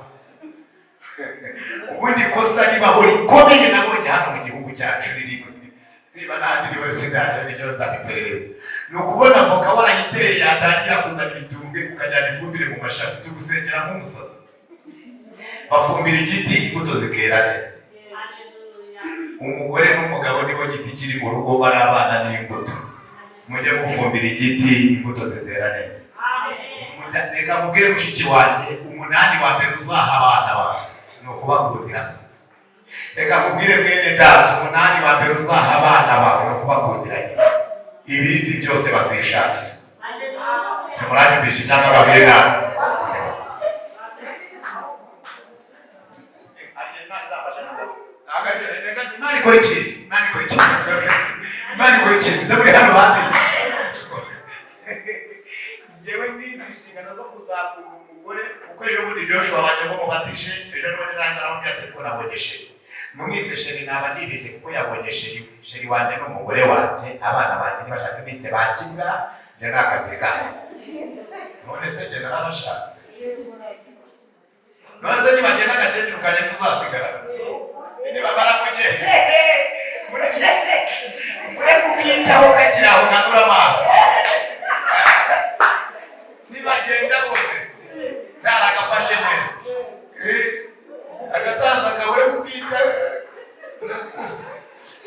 Ubundi ikosa ribaho rikomeye nabonye hano mu gihugu cyacu, riri niba n'ahandi riba sinajya niryo nzabiperereza, ni ukubona avoka warayiteye, yatangira kuzana ibitumbwe, ukajyana ifumbire mu mashami. Tugusengera nk'umusazi. Bafumbira igiti, imbuto zikera neza. Umugore n'umugabo nibo giti kiri mu rugo, bari abana n'imbuto. Mujye mufumbira igiti, imbuto zizera neza. Reka mubwire mushiki wanjye, umunani wa mbere uzaha abana bawe ni ukubakundira se. Reka mubwire mwene data, umunani wa mbere uzaha abana bawe ni ukubakundira nyina. Ibindi byose bazishakira. Si muranyumvishe cyangwa babwiye nabi? Imana ikora iki? Imana ikora iki? Imana ikora iki? Ze muri hano bandi, njyewe nizi inshingano zo kuzakunda umugore, kuko ejo bundi Joshua wanjye ngo mubatije, ejo n'ubundi nanjye aramubwira ati: "Ariko nabonye chéri." Mwise chéri naba nibeshye, kuko yabonye chéri we. Chéri wanjye ni umugore wanjye. Abana banjye nibashaka imite bakibwa, ibyo ni akazi kabo. None se njye narabashatse? None se nibagenda agakecuru kanjye tuzasigarana? Nibamara kugenda, mure kukitaho kakiri aho nkanura amaso. Nibagenda bose se ntaragafashe neza? Agasaza kabure kukita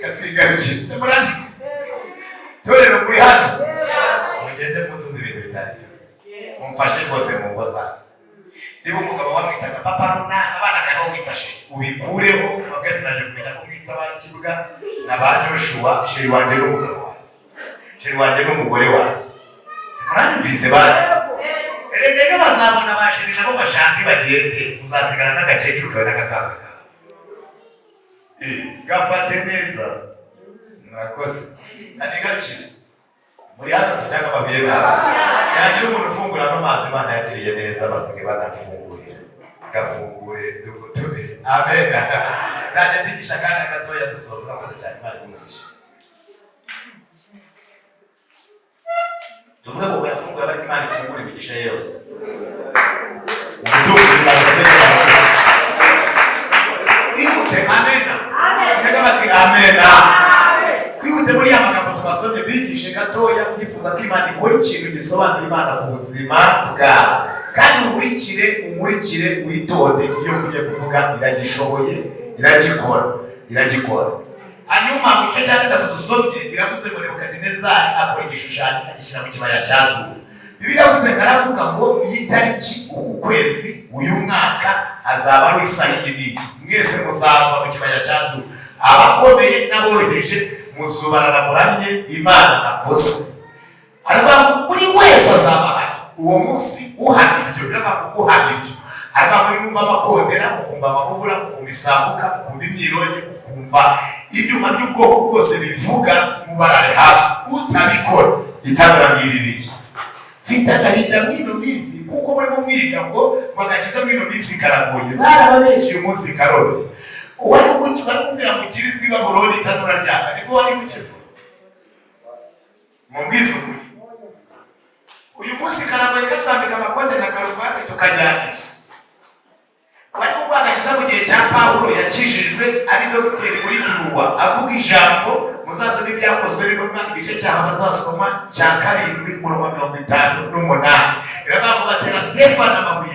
katwigarukire. Se murani torero muri hano, mugende muzuze ibintu bitari byuzuye, mumfashe rwose mu ngo zanyu. Niba umugabo wamwitaga papa runa, abana akaba wita chéri, ubikureho. Babwira ati: "Naje kumenya ko mwita ba Kibwa na ba Joshua. Chéri wanjye n'umugabo wanjye, chéri wanjye n'umugore wanjye." Simuranyumvise bana? Erega ejo bazabona ba chéri nabo bashake bagende, uzasigara n'agakecuru kawe n'agasaza kawe. Gafate neza. Murakoze. Nanigarukire muri hano se cyangwa babwiye nabi? Nagira umuntu ufungura ano mazi Imana yagiriye neza, basigaye banafungurira. Gafungure dugutumire. Amen. Najya mbigisha akanya gatoya, dusoza. Urakoze cyane, Imana igumisha. Tuvuge ngo kuyafungura, ariko Imana ifungura imigisha ye yose, ubutunzi bwawe se. Twihute. Amena. Ntega amatwi. Amena. Twihute muri ya magambo twasomye, bigishe gatoya. Nifuza ko Imana ikora ikintu gisobanura Imana ku buzima bwawe, kandi umurikire, umurikire, witonde. Iyo ugiye kuvuga iragishoboye, iragikora, iragikora. Hanyuma mu gice cya gatatu dusomye, biravuze ngo Nebukadinezari akora igishushanyo, agishyira mu kibaya cya Dura. Bibiliya iravuze ngo aravuga ngo: "Iyi tariki, uku kwezi, uyu mwaka, hazaba ari isaha iyi n'iyi, mwese muzaza mu kibaya cya Dura, abakomeye n'aboroheje, muzubarara muramye imana nakoze." Aravuga ngo buri wese azaba ahari uwo munsi. Uhamya ibyo, biravuga ngo uhamya ibyo, aravuga ngo nimwumva amakondera, mukumva amabubura, mukumva isambuka, mukumva imyironge, mukumva ibyuma by'ubwoko bwose bivuga, mubarare hasi. Utabikora, itanura ngiririye. Mfite agahinda mw'ino minsi, kuko murimo mwiga ngo agakiza mw'ino minsi karagoye. Barababeshye, uyu munsi karoroshye. Uwari bari kumubwira ngo ukirizwe i Babuloni itanura ryaka, nibwo wari gukizwa? Mubwize ukuri, uyu munsi karagoye, katwambika amakote na karuvati tukajyanisha. Wari kuguha agakiza mu gihe cya Pawulo, yakijijwe ari dogiteri muri droit, avuga ijambo. Muzasome Ibyakozwe n'Intumwa, igice cyaho bazasoma cya 7, umurongo wa 58. Biravuga ngo batera Stefano amabuye.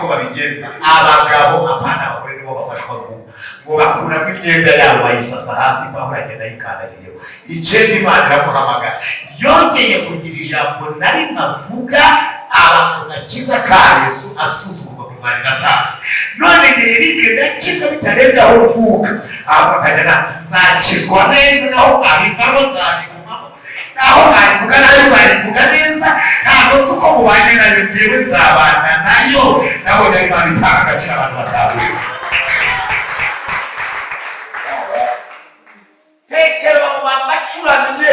niko babigenza. Abagabo, apana abagore, nibo bafashwa vuba. Ngo bakuramo imyenda yabo bayisasa hasi, Pawulo agenda yikandagiyeho. Icyenda Imana iramuhamagara, yongeye kugira ijambo na rimwe avuga, aba agakiza ka Yesu, asuzugurwa kuzanira ataha. None Eric, ndakizwa bitarebye aho mvuka, ahubwo akajya na nzakizwa neza, naho mwabivamo nzabigumamo, naho mwayivuga nayo nzayivuga neza. Ntabwo nzi uko mubanye nayo, njyewe nzabana nayo. Nabonye ari Imana itanga agaciro abantu batahuriwe. Petero bamubamba acuramye.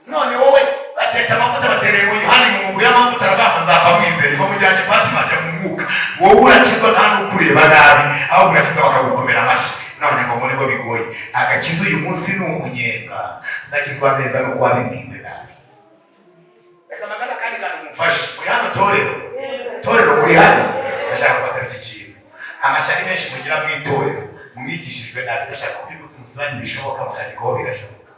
None wowe batetse amavuta, batereye mu Yohani mu muguri y'amavuta, arabamba, nzapfa mwizere. Bamujyanye pati, bajya mu mwuka. Wowe urakizwa nta n'ukureba nabi, ahubwo urakiza bakagukomera amashyi. None ngo muri bo bigoye. Agakiza uyu munsi ni umunyenga, ndakizwa neza nuko wabibwiwe nabi. Reka magana kandi kantu mumfashe. Muri hano torero, torero muri hano, ndashaka kubasaba iki kintu. Amashyari menshi mugira mu itorero, mwigishijwe nabi. Ndashaka ko uyu munsi musibanye ibishoboka, mukandikaho birashoboka.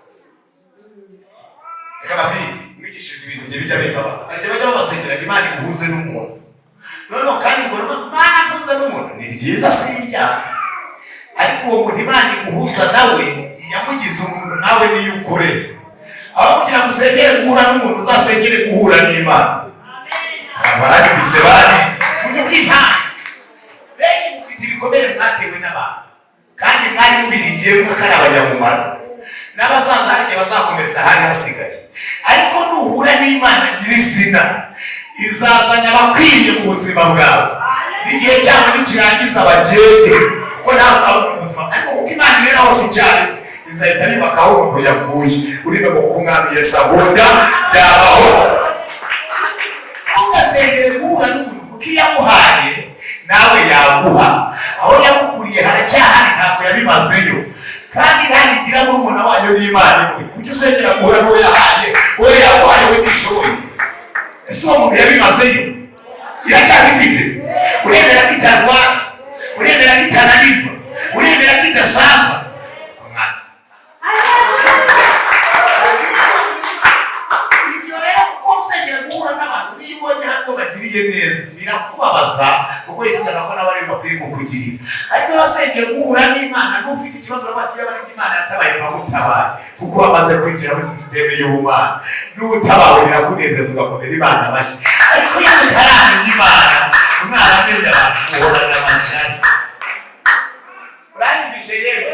Reka babwire, mwigishijwe ibintu njye bijya bimbabaza. Hari igihe bajya babasengeraga Imana iguhuze n'umuntu, noneho kandi ngo Imana mpuze n'umuntu ni byiza, si ibyansi, ariko uwo muntu Imana iguhuza nawe yamugize umuntu, nawe niyo ukorera. Aho kugira ngo usengere guhura n'umuntu, uzasengere guhura n'Imana. Barabibise bari munyubw'Imana. Benshi mufite ibikomere mwatewe n'abantu, kandi mwari mubiringiye ko ari abanyamumaro. N'abazaza hari igihe bazakomeretsa ahari hasigaye, ariko nuhura n'Imana nyirizina, izazanya abakwiriye mu buzima bwawe. N'igihe cyabo nikirangiza bagende, kuko ntazabona ubuzima. Ariko kuko Imana ibera hose icyarimwe, izahita yubaka aho umuntu yavuye. Urime ngo kuko Umwami Yesu akunda yabaho. Ntugasengere guhura n'umuntu, kuko iyo amuhaye nawe yaguha. Aho yamukuriye haracyahari, ntabwo yabimazeyo, kandi ntabigira murumuna wayo n'Imana imwe. Kuki usengera guhura n'uwo yahaye? Uwo yaguhaye we ntishoboye. Ese uwo muntu yabimazeyo? Iracyabifite? Uremera ko itarwara? Uremera ko itananirwa? Uremera ko idasaza? Mwana, ibyo rero, kuko usengera guhura n'abantu, niyo ubonye hano bagiriye neza birakubabaza, kuko yifuzaga ko nawe aribo bakwiye kukugirira. Ariko iyo wasengeye guhura n'Imana, n'ufite ikibazo uravuga ati: "Yaba ariko Imana yatabaye, bamutabaye," kuko wamaze kwinjira muri sisiteme y'ubumana. N'utabawe birakunezeza, ugakomera Imana amashyi. Ariko iyo mutaramenya Imana, mwaramenya abantu, muhorana amashyari. Uranyumvishe? Yewe,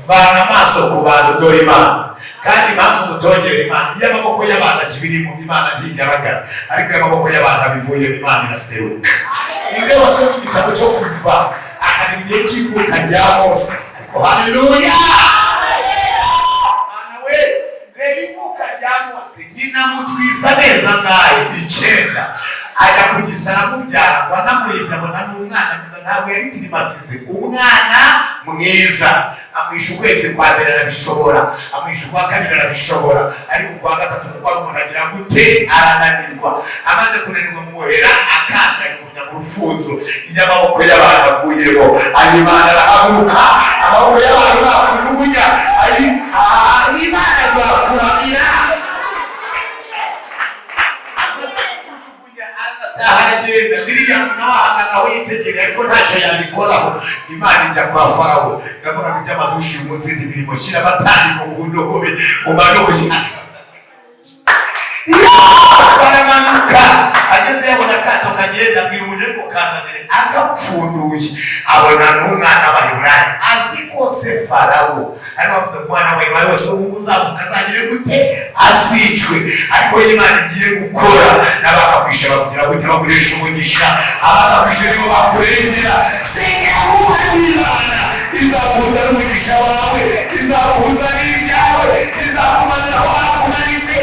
vana amaso ku bantu, dore Imana. Kandi impamvu mutongera Imana, iyo amaboko y'abantu akibirimo, Imana ntigaragara, ariko iyo amaboko y'abantu abivuyemo, Imana iraseruka. Ninde wasomye igitabo cyo Kuva akareba igihe cy'ivuka rya Mose? Ariko haleluya, Mana we! Reba ivuka rya Mose. Nyina mutwisa amezi angahe? 9. Ajya ku gisara amubyara, ngo anamurebye abona ni umwana mwiza. Ntabwo yari tirimatize, umwana mwiza. Amwisha ukwezi kwa mbere arabishobora, amwisha ukwa kabiri arabishobora, ariko ukwa gatatu, kuko ari umuntu, agira gute? Arananirwa. Amaze kunanirwa, mubohera akanda mu rufunzo. Iyo amaboko y'abantu avuyemo, Ayimana arahaguruka. Amaboko y'abantu nakujugunya, Imana azakuramira. Amaze kujugunya, arataha, aragenda. Miriyamu nawe ahagana aho yitegereye, ariko ntacyo yabikoraho. Imana ijya kwa Farawo, iravuga ngo iby'amadushi uyu munsi ntibirimo, shyira amatandiko ku ndogobe umanuke. Baramanuka, ageze yabona akato kagenda, abwira umugore ngo kanzanire. Agapfunduye abona n'umwana w'Abaheburayo. Azi ko se Farawo ariko bavuze ngo umwana w'Abaheburayo wese ubu uzamuka azagire gute? Azicwe. Ariko iyo Imana igiye gukora, n'abakakwisha bakugira gute? Baguhesha umugisha. Abakakwisha nibo bakurengera. Senga guhura n'Imana, izaguhuza n'umugisha wawe, izaguhuza n'ibyawe, izakumanura aho bakumanitse,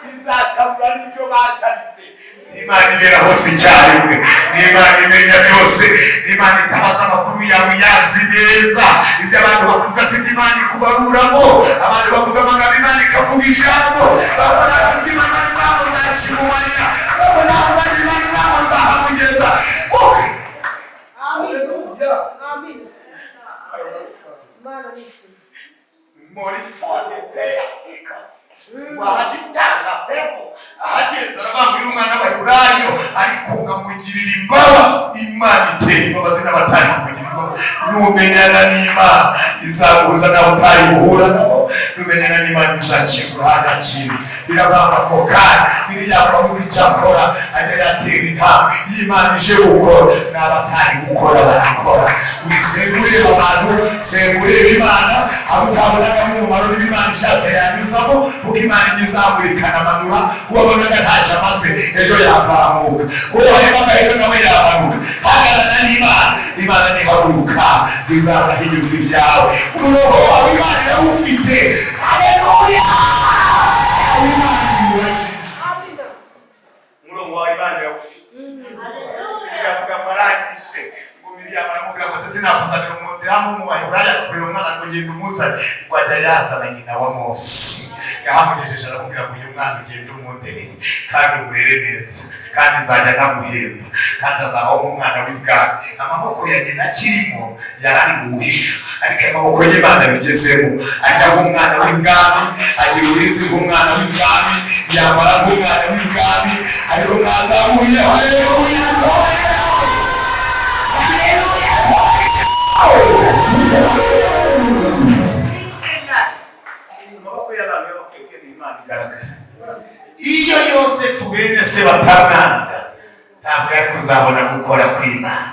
izatabura n'ibyo bataritse. Imana ibera hose icyarimwe, n'Imana imenya byose, n'Imana itabaza amakuru yawe, yazi neza. Ibyo abantu bavuga si ibyo Imana ikubaruramo. Abantu bavuga amagambo, Imana ikavuga ijambo. Babona tuzima, Imana ijambo nzakimumarira. Babona tuzajya, Imana ijambo nzahamugeza. Amin. Amin. Imana ni ishimwe. Morifone peya sikas wahaditanga pevo. Ahageze arabambwira umwana w'Abaheburayo, ariko nkamugirira imbabazi. Imana itera imbabazi n'abatari kumugirira imbabazi. Numenyana n'Imana, izaguhuza n'abo utari guhura nabo. Numenyana n'Imana, izakingura ahakira. Birabamba ako kanya biriya wabuze icyo akora, ajya yatera intambwe. Iyo Imana ije gukora, n'abatari gukora barakora. Wisenga ureba abantu, senga ureba Imana. Abo utabonagamo umumaro, niba Imana ishatse yanyuzamo, kuko Imana ijya izamura ikanamanura. Uwabonaga ntacyo amaze, ejo yazamuka. Uwo warebaga ejo, nawe yamanuka. Hagarara n'Imana. Imana nihaguruka, bizabona hinyuze ibyawe. Umurongo wawe Imana irawufite. Haleluya! Imana iwubakire. Umurongo wawe Imana irawufite. Iravuga ngo arangije, ngo Miriyamu aramubwira ngo: "Se sinakuzanira umudamu mu Baheburayo akakurira umwana?" Ngo: "Genda umuzane." Ngo ajya yazana nyina wa Mose. Yahamugejeje, aramubwira ngo: "Uyu mwana ugende umunderere kandi umurere neza, kandi nzajya namuhemba, kandi azabaho nk'umwana w'ibwami." Amaboko ya nyina akirimo yari ari mu buhisho, ariko ayo maboko y'Imana bigezemo, ajya nk'umwana w'ibwami, agira uburinzi nk'umwana w'ibwami, yambara nk'umwana w'ibwami. Ariko mwazamuye haleluya, torero! Haleluya, torero! Amaboko y'abantu y'abakwebwe ni Imana igaragara. Iyo Yosefu bene se batamwanga, ntabwo yari kuzabona gukora kw'Imana.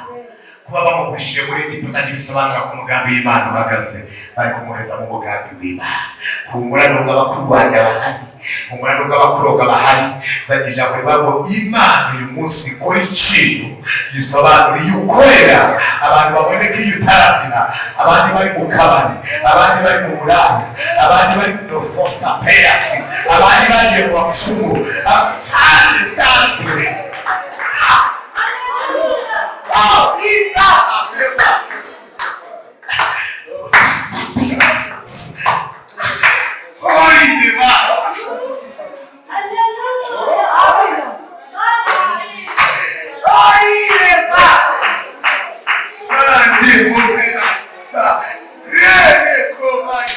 Kuba bamugurishije muri Egiputa ntibisobanura ko umugambi w'Imana uhagaze. Bari kumwohereza mu mugambi w'Imana. Humura, nubwo abakurwanya bahari. Humura, nubwo abakuroga bahari. Zanye ijambo rivuga ngo Imana uyu munsi ikora ikintu gisobanura iyo ukorera, abantu baboneka. Iyo utaramira, abandi bari mu kabari, abandi bari mu buraya, abandi bari mu foster payers, abandi bagiye mu bapfumu, understands. Wow, is that a paper? Holy divine. Holy divine. Mande sa rere komai.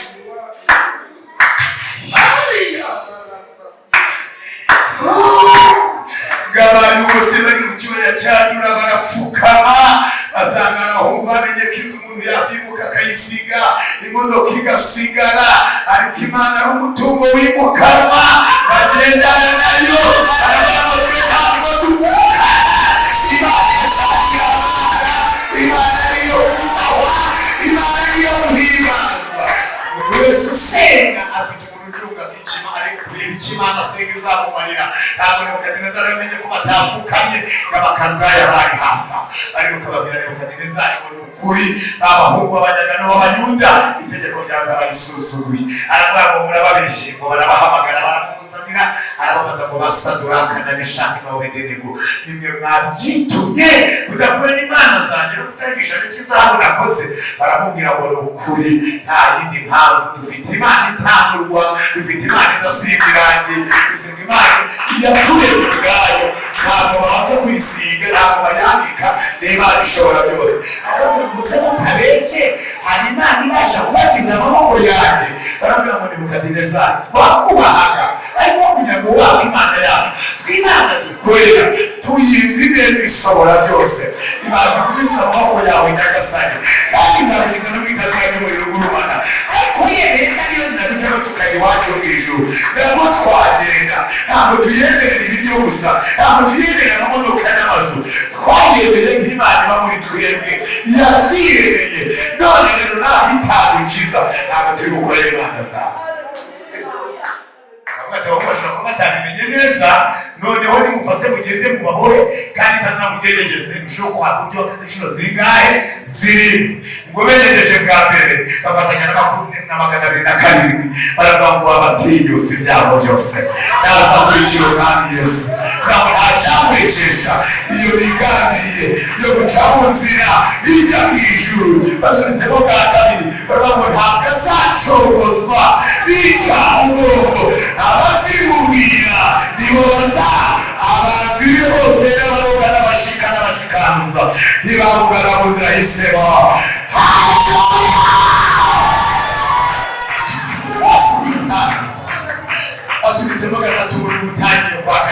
Ngo abantu bose bari mu kibaya cya Dura barapfukama, basanga abahungu bamenye ko inzu umuntu yakwimuka akayisiga, imodoka igasigara, ariko Imana ari umutungo wimukanwa, bagendana nayo. Baravuga ngo: "Twe ntabwo dupfukama, Imana iracyari Imana, Imana niyo kubahwa, Imana niyo guhimbazwa." Umuntu wese usenga afite umuntu ucunga ikima, ari kureba icyo Imana asenga izamumarira. Ntabwo Nebukadinezari yamenye ko batapfukamye, ngo Abakaludaya bari hafi aho. Ariko ukababwira Nebukadinezari ngo: "Ni ukuri, abahungu b'abanyagano b'Abayuda itegeko ryawe bararisuzuguye." Aravuga ngo: "Murababeshye." Ngo barabahamagara, baramumuzanira. Arababaza ngo: "Basaduraka na Meshaki na Abedenego, nimwe mwabyitumye kudakorera imana zanjye no kutarisha cy'izahabu nakoze?" Baramubwira ngo: "Ni ukuri, nta yindi mpamvu dufite. Imana itandurwa, dufite Imana idasiga irangi, dusenga Imana yaturemye ubwayo. Ntabwo babanza kuyisiga, ntabwo bayandika, ni Imana ishobora byose." Arababwira ngo: "Muze mutabeshye, hari Imana ibasha kubakiza amaboko yanjye?" Barabwira ngo: "Nebukadinezari, twakubahaga, ariko kugira ngo wubake Imana yacu, tw'Imana dukorera tuyizi neza, ishobora byose, ibasha kudukiza amaboko yawe nyagasani, kandi izabigiza no mu itanura ry'umuriro ugurumana. Ariko yemeye ko ariyo nzira ducamo tukajya iwacu mu ijuru, ntabwo twagenda. Ntabwo tuyemerera ibiryo gusa, ntabwo tuyemerera amamodoka n'amazu, twayemeye nk'Imana iba muri twebwe, yatwiremeye. None rero naho itadukiza, ntabwo turi gukorera imana zawe." Baravuga ati: "Abahungu bashobora kuba batabimenye neza. Noneho nimufate mugende mubabohe, kandi itanura mugerageze mushobora kwaka uburyo inshuro zingahe? Zirindwi." Ngo begereje bwa mbere, bafatanya na 207, baravuga ngo: "Abatinyutse ibyago byose naza kurikira Umwami Yesu, ntabwo nta cyamurekesha iyo migambiye yo guca mu nzira ijya mu ijuru." Basunitsemo bwa kabiri, baravuga ngo: "Ntabwo azacogozwa bica umugongo, abazimubwira nibo baza abanzi be bose n'abaroga n'abashika n'abashikanuza ntibamugana mu nzira yahisemo." Haleluya! First time basunitsemo gatatu, umuriro utangiye kwaka.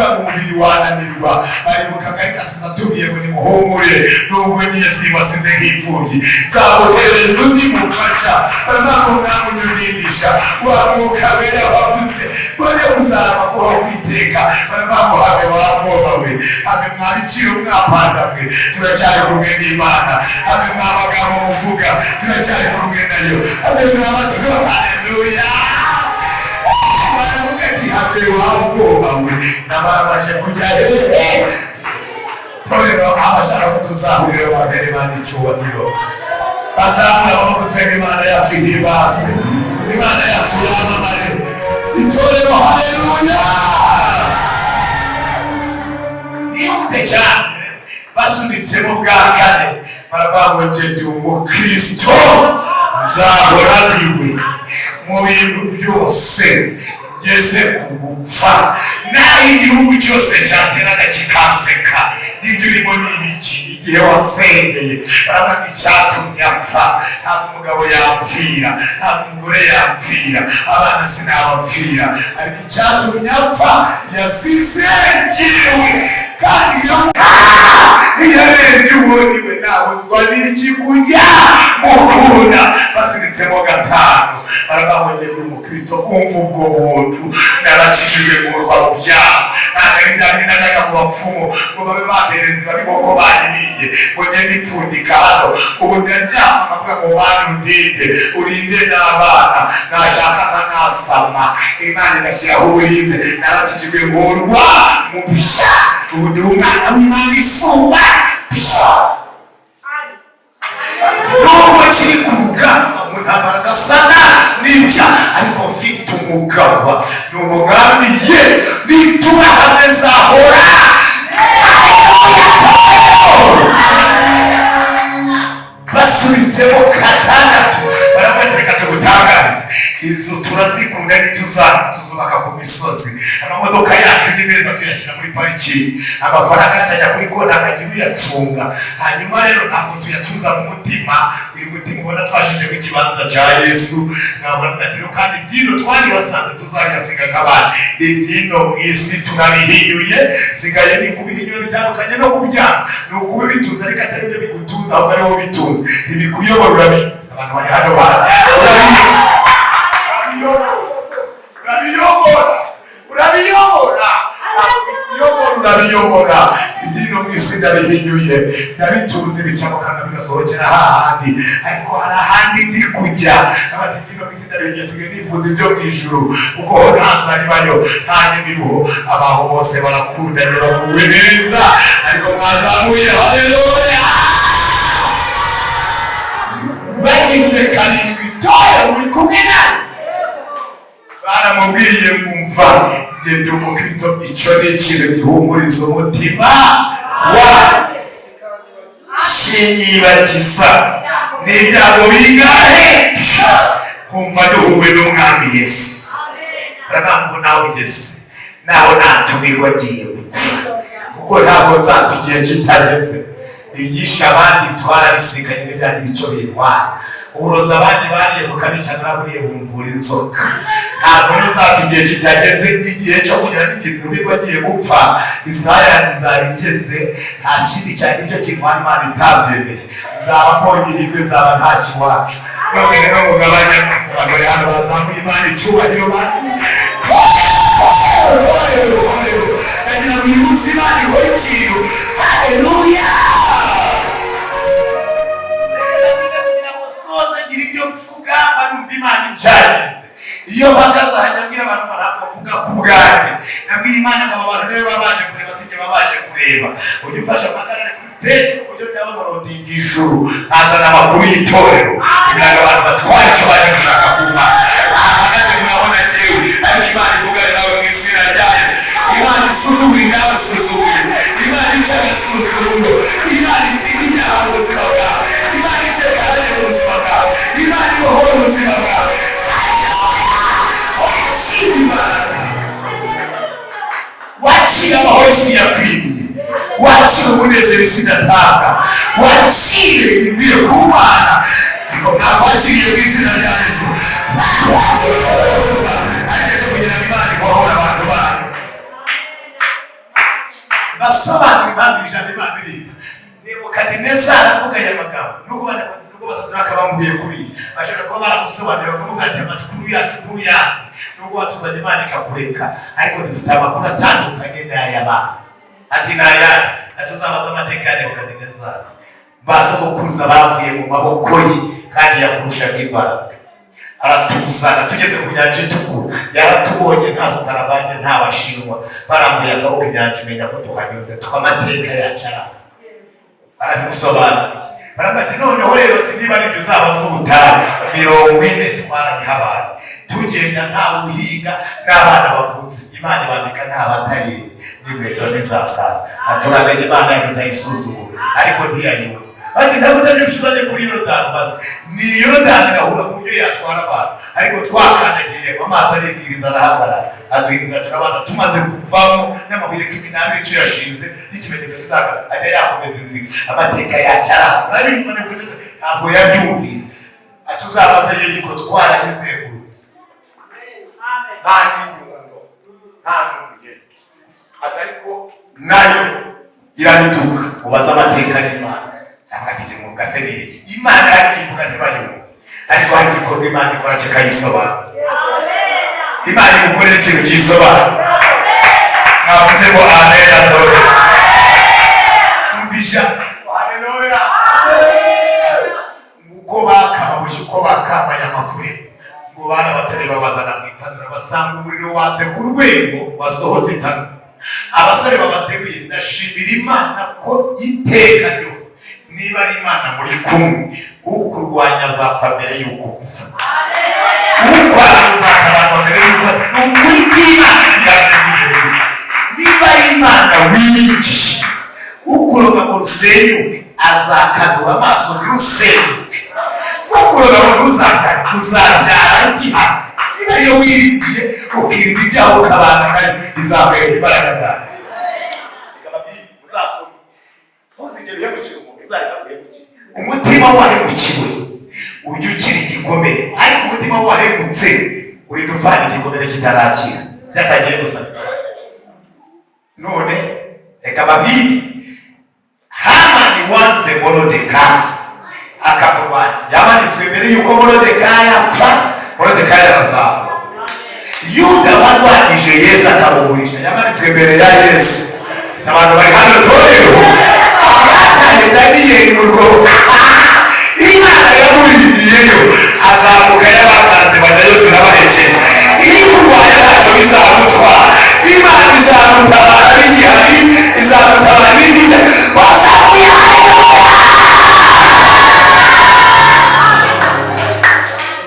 Baravuga ngo umubiri wananirwa. Baribuka ariko asize atubwiye ngo nimuhumure, nubwo ngiye simbasize nk'imfubyi, nzaboherereza undi mufasha. Baravuga ngo Mwami, ujye undindisha wa Mwuka Wera wavuze none kuzarama kubaho kwiteka. Baravuga ngo habe wa mwoba we, habe mwa biciro mwapanda mwe, turacyari kumwe n'Imana. Habe mwa magambo muvuga, turacyari kumwe nayo. Habe mwa maturo, haleluya. Baravuga ati habe wa mwoba we, nabaramaje kujya hehe? Torero, abashaka ko tuzahurira babere Imana icyubahiro, bazamura amaboko twege. Imana yacu ihimbazwe, Imana yacu yamamare. Itorero, haleluya. Nihute cyane, basunitsemo bwa kane, baravuga ngo njye ndi umukristo, nzahora ndiwe mu bintu byose ngeze ku gupfa. Naho igihugu cyose cyaterana kikanseka, nibyo urimo ni ibiki? Igihe wasengeye, baravuga ngo icyatumye apfa, ntabwo umugabo yapfira, ntabwo umugore yapfira, abana sinabapfira, ariko icyatumye apfa yazize njyewe. Kandi iyo yarebye ubundi we nabuzwa n'iki kujya mukunda? Basunitsemo gatanu, baravuga ngo njye ndi umukristo. Umva ubwo buntu, narakijijwe nkurwa mu byaha. Ntabwo ari bya bindi najyaga mu bapfumu ngo babe bampereza babikoko banyiriye, ngo ngende ipfundika hano. Ubu ndaryama nkavuga ngo Mana, undinde, urinde n'abana, nashaka nkanasama, Imana igashyiraho uburinzi. Narakijijwe nkurwa mu byaha, ubu ndi umwana w'Imana isumba. Nubwo kiri ku rugamba mu ntambara ndasana n'ibya, ariko mfite umugabo, ni umwami ye, nitura hamwe nzahora. Haleluya! Basubitsemo gatandatu, baravuga ati reka tugutangarize, inzu turazikunda, ntituzana tuzubaka ku misozi, amamodoka yacu ni meza tuyashyira muri parikingi, amafaranga yacu ajya kuri konti akagira uyacunga. Hanyuma rero ntabwo tuyatuza mu mutima. Uyu mutima ubona twashizemo ikibanza cya Yesu. Nabona ati rero kandi ibyino twarihasanze, tuzabihasiga nk'abandi. Ibyino mu isi turabihinyuye, sigaye ni kubihinyura bitandukanye no kubyanga, ni ukuba bitunze ariko atari byo bigutunze, ahubwo ari wowe bitunze. Ntibikuyobora, urabitunze. Abantu bari hano urabiyobora, urabiyobora, urabiyobora, urabiyobora, urabiyobora. Ibyino mu isi ndabihinyuye, ndabitunze, bica mu kanwa bigasohokera hahandi, ariko hari ahandi ndi kujya. Nabati ibyino mu isi ndabihinyuye, sigaye nifuza ibyo mu ijuru, kuko ho nta nzara ibayo, nta n'imiruho, abaho bose barakundanye, baguwe neza. Ariko mwazamuye haleluya. Bagize karindwi, torero, muri kumwe nanjye? Baramubwiye ngo umva, genda umukristo, icyo ni ikintu gihumuriza umutima wa kinyibagiza n'ibyago bingahe, nkumva duhuwe n'Umwami Yesu. Baravuga ngo nawe ugeze naho natumirwa agiye gupfa, kuko ntabwo nzapfa igihe kitageze. Ibyishe abandi twarabisikanye, n'ibyagira icyo bintwara. Uburozi abandi bariye bukabica, naraburiye bumvura inzoka. Ntabwo rero nzapfa igihe kitageze. Igihe cyo kugera n'igihe ntumirwa agiye gupfa, isaha yanjye izaba igeze. Nta kindi cyane icyo kintwara Imana itabyemeye. Nzaba mbonye ihirwe, nzaba ntashye iwacu. None rero mugabanya abagore hano bazamuye Imana icyubahiro. Bandi torero, torero, ndagira ngo uyu munsi Imana ikore ikintu. Haleluya! Kugira ngo nsoze ngira ibyo mvuga, mba numva Imana icyagenze. Iyo mpagaze aha nyabwira abantu ngo ntabwo mvuga ku bwanjye. Nabwiye Imana ngo aba bantu niba baba baje kureba, sinjye baba baje kureba. Ujye umfasha mpagarare kuri stage ku buryo ndabona ijuru, nkazana amakuru y'itorero kugira ngo abantu batware icyo baje gushaka ku Mana. Aha mpagaze murabona njyewe, ariko Imana ivugane nawe mu izina ryayo. Imana isuzugura ingabasuzuguye, Imana ica agasuzuguro, Imana itsinda ibyaha mu buzima bwawe, Imana ica karande mu buzima bwawe, Imana ibohora ubuzima bwawe. Wakira Imana, wakira amahoro isi yakwiriye, wakira umunezero isi idatanga, wakire ibivuye ku Mana. Ariko mwakwakiriye mu izina rya Yesu? Ariko cyo kugira ngo Imana ibohore abantu bayo. Bashobora kuba baramusobanurira, bakamubwira ati: "Amakuru yacu ntuyazi, nubwo watuzanye Imana ikakureka, ariko dufite amakuru atandukanye n'ay'abandi." Ati: "Ni ayahe?" Ati: "Uzabaza amateka ya Nebukadinezari, ba sogokuruza bavuye mu maboko ye, kandi yakurushaga imbaraga. Aratuzana tugeze ku Nyanja Itukura, yaratubonye nta sitarabanye, nta Bashinwa, barambuye akaboko inyanja imenya ko tuhanyuze. Twe amateka yacu araza." Barabimusobanuriye, baravuga ati: "Noneho rero," ati, "niba aribyo uzabaza ubutayu, 40 twarayihabaye tugenda nta uhinga, n'abana bavutse Imana ibambika nta batayeri, n'inkweto ntizasaza." Ati: "Uramenye Imana yacu utayisuzugura." Ariko ntiyayumva. Ati: "Ntabwo utabyo, uzajye kuri Yorodani ubaze." Ni Yorodani irahura ku buryo yatwara abantu, ariko twakandagiye amazi aribwiriza arahagarara, aduha inzira turabana. Tumaze kuvamo n'amabuye 12 tuyashinze n'ikimenyetso kizagaragara, ajya yakomeza inzira. Amateka yacu arazwi." Urabibona ko ntabwo yabyumvise. Ati: "Uzabaze Yeriko, twarayizengurutse nta n'inyundo, nta n'umugeni." Ati: "Ariko nayo irariduka, ubaze amateka y'Imana." Ntabwo ati: "Muvuga se ni ibiki?" Imana hari ivuga ntibayumve, ariko hari igikorwa Imana ikora kikayisobanura. Imana igukorera ikintu cyisobanura. Mwavuze ngo amen? Atore umvisha haleluya. Uko bakababushye, uko bakambaye amafure, ngo barabateruye babazana mu itanura, basanga umuriro watse ku rwego wasohotse itanura. Abasore babateruye, ndashimira Imana ko iteka ryose niba ari Imana muri kumwe, ukurwanya azapfa mbere y'uko upfa, ukwanga uzatabarwa mbere y'uko. Ni ukuri kw'Imana n'ibyabyo imbere y'uko niba ari Imana wiringiye, ukuroga ngo rusenyuke azakanura amaso ntirusenyuke, ukuroga ngo ntuzabyare uzabyara gihano. Niba ariyo wiringiye, ukirinda ibyaha, ukabana nayo, izakwereka imbaraga zayo. Reka babwire, uzasome, ntuzigere uhemukira umuntu uzareka guhemukira. Umutima wahemukiwe ujya ukira igikomere, ariko umutima wahemutse urinda upfana igikomere kitarakira, byatagiye gusaba imbabazi. None reka babwire, Hamani wanze Morodekayi akamurwanya yamanitswe mbere y'uko Morodekayi apfa. Morodekayi arazamuka. Yuda warwanyije Yesu akamugurisha yamanitswe mbere ya Yesu. Si abantu bari hano, torero? Abataye Daniyeli mu rwobo, Imana yamurindiyeyo azamuka, y'abamaze bajyayo zirabarekera. Iri kurwanya ntacyo bizamutwara. Imana izamutabara bigihari, izamutabara ibindi wazamuye. Haleluya!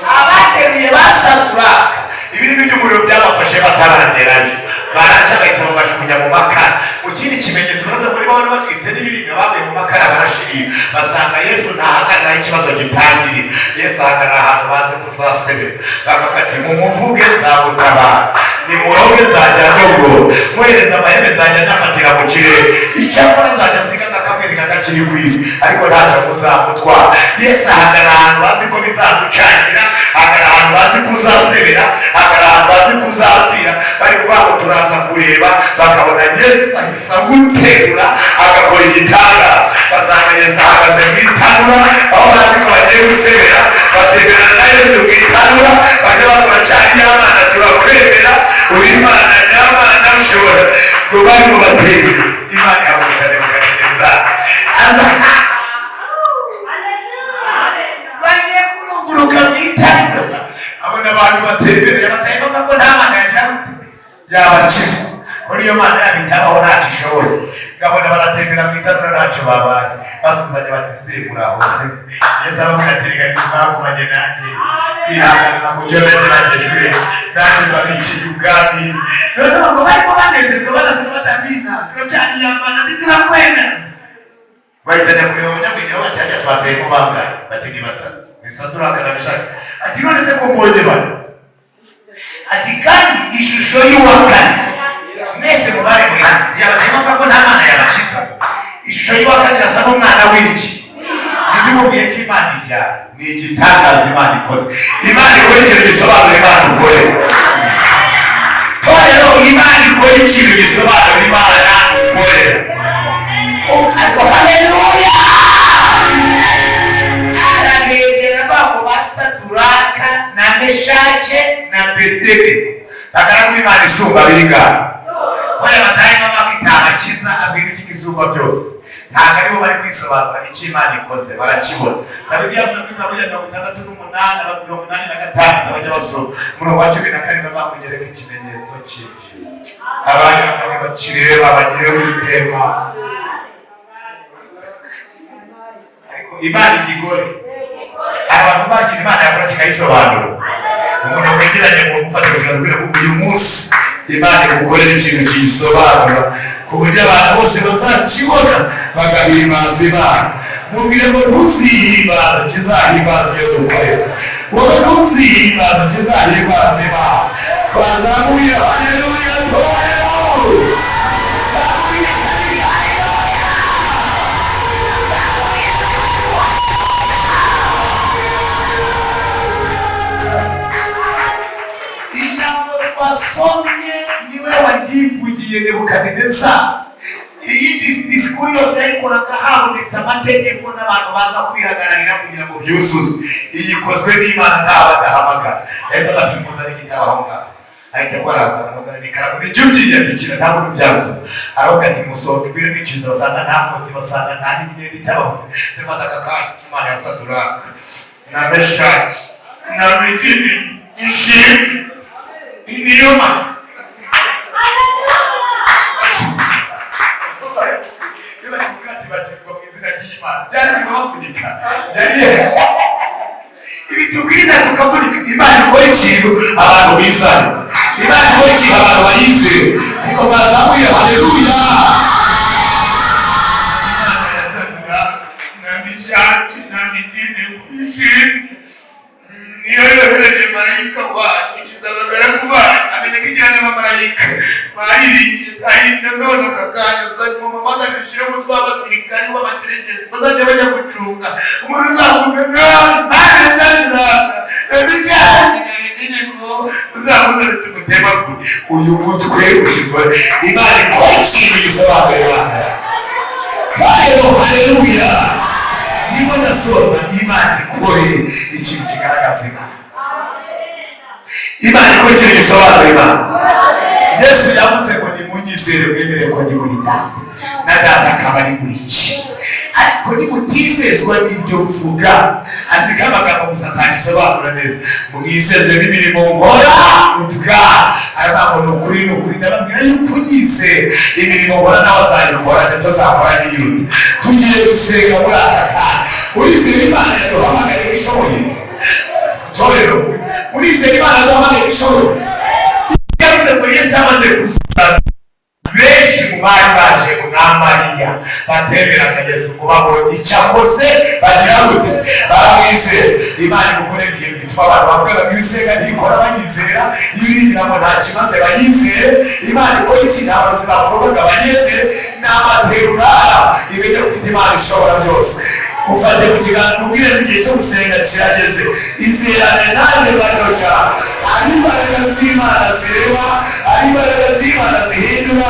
Abateruye basaduraka, ibirimi by'umuriro byabafashe bataragerayo, barashya, bahita babajugunya mu makara. Mu kindi kimenyetso baraza muri babona batwitse n'ibirimi, baguye mu makara barashirira, basanga Yesu ntahagarara aho ikibazo gitangirira. Yesu ahagarara ahantu bazi kuzasebera, bakavuga ati: "Mumuvuge nzamutabara, nimuroge nzajya ndogora, muhereza amahembe nzajya nyafatira mu kirere, icyakora nzajya nsiga kakamwereka kakiri ku isi, ariko ntacyo muzamutwara." Yesu ahagarara ahantu bazi ko bizagucangira, ahagarara ahantu bazi ko uzasebera, ahagarara ahantu bazi ko uzapfira. Bari kuvuga ngo turaza kureba, bakabona Yesu ahise aguterura agakora igitangaza. Basanga Yesu ahagaze mu itanura aho bazi ko bagiye gusebera, batemerana na Yesu mu itanura, bajya bakora cyane. "Y'Amana turakwemera, uri Imana nyamana ushobora." Ngo barimo batembera, Imana ihagurutsa Nebukadinezari aza, bagiye kurunguruka mu itanura, abona abantu batembereye, batahemba ko nta mana yagira gute yabakiza, ko niyo mana yabo itabaho, ntacyo ishoboye. Ngabona baratembera mu itanura ntacyo babaye, basuzanya bati: "Se muraho?" Yesu ababwira ati: "Reka mwagumanye nanjye kwihanganira mu byo nageragejwe, nanjye mbabikiye ubwami." Noneho ngo barimo banezerwa, banaseka, batamina: "Turacyari yamana, ntiturakwemera." Bahita ajya kureba abanyabwenge, bati: "Hajya twateyemo bangahe?" Bati: "Ni batatu, ni Saduraka na Meshaki." Ati: "None se ko mbonye bane?" Ati: "Kandi ishusho y'uwa kane mwese mubare muri hano yabateye ko nta mana yabakiza. Ishusho y'uwa kane irasa n'umwana w'iki." Ntibimubwiye ko Imana ibyara ni igitangaza. Imana ikoze, Imana ikora ikintu gisobanura Imana ukorera. Torero, Imana ikora ikintu gisobanura Imana ukorera. Ariko haleluya, arabegera bango basadura. Meshake na Abedenego. Bagaragu b'Imana isumba bingahe? Oya, batahema bakitabakiza, abwira iki isumba byose. Ntabwo aribo bari kwisobanura, icyo Imana ikoze barakibona. Dawidi yavuze muri Zaburi ya 68, 85, bajya basoma umurongo wa 17, bamunyereka ikimenyetso cy'ibyiza, abanyanga bakireba bagire witema. Ariko Imana igikore, hari abantu bakira Imana yakora kikayisobanura. Umuntu mwegeranye mu mufata ku kiganza, ubwira ngo uyu munsi Imana igukorera ikintu kiyisobanura ku buryo abantu bose bazakibona bagahimbaza Imana. Mubwire ngo ntuzihimbaze, kizahimbaza iyo dukorera. Wowe ntuzihimbaze, kizahimbaza Imana. Twazamuye haleluya, torero zamuye kabiri, haleluya zamuye. Ijambo twasomye niwe waryivugiye, Nebukadineza. Iyi disikuru yose yayikoraga habonetse amategeko n'abantu baza kwihagararira kugira ngo byuzuzwe. Iyi ikozwe n'Imana, nta badahamagara. Yahise afata, imuzana igitabo aho ngaho, ahita ko araza amuzanira ikaramu, nijya ubyiyandikira, nta muntu ubyanzura. Aravuga ati musohoke ibiro n'icyuza, basanga nta mwotsi, basanga nta n'imyenda itababutse. Ndafata aka kanya, Imana ya Saduraka na Meshaki na Abedenego ishimwe, niyo mana. Iyo bakimubwira ati batizwa mu izina ry'Imana, byari birimo bavunika. Yari ibi tubwiriza tukavunika. Imana ikora ikintu abantu bizane, Imana ikora ikintu abantu bayizere. Ariko bazamuye haleluya. Imana ya Saduraka na Meshaki na Abedenego ishimwe, niyo yohereje marayika wayo ikiza abagaragu bayo. Amenya ko igira n'abamarayika bayiringiye. Ahinda none aka kanya uzajya mu mamagana, ushyiremo tw'abasirikari b'abateregesi bazajya bajya gucunga umuntu uzavuga na Meshaki na Abedenego, uzamuzane tumutemagure uyu mutwe ushyizwe. Imana ikora ikintu gisobanura Imana yayo. Haleluya! Nimo ndasoza. Imana ikore ikintu kigaragaza Imana. Imana ikora ikintu gisobanura Imana. Yesu yavuze ngo nimunyizere, mwemere ko ndi muri Data na Data akaba ari muri jye, ariko nimutizezwa n'ibyo mvuga, azi ko amagambo gusa atabisobanura neza, mwizeze n'imirimo nkora ubwa. Aravuga ngo ni ukuri, ni ukuri, ndababwira yuko unyizera imirimo nkora nawe azayikora, ndetse azakora n'iyiruta. Tugiye gusenga muri aka kanya. Urizera Imana yaduhamagaye ko ishoboye? Torero, urizera Imana yaduhamagaye ko ishoboye? Yavuze ngo Yesu amaze kuzuka, benshi mu bari baje mwa Mariya batemeraga Yesu ngo babonye icyo akoze bagira gute? Baramwizera. Imana igukorera ikintu gituma abantu bavugaga ngo ibisenga ntikora bayizera, iyo uririmbira ngo nta kimaze bayizere. Imana ikora ikintu abarozi bakurogaga bayemere, n'amaterurara imenye ko ufite Imana ishobora byose. Ufate mu kiganza, mubwire ngo igihe cyo gusenga kirageze. Izerane nanjye banosha, ari imbaraga z'Imana zirema, ari imbaraga z'Imana zihindura.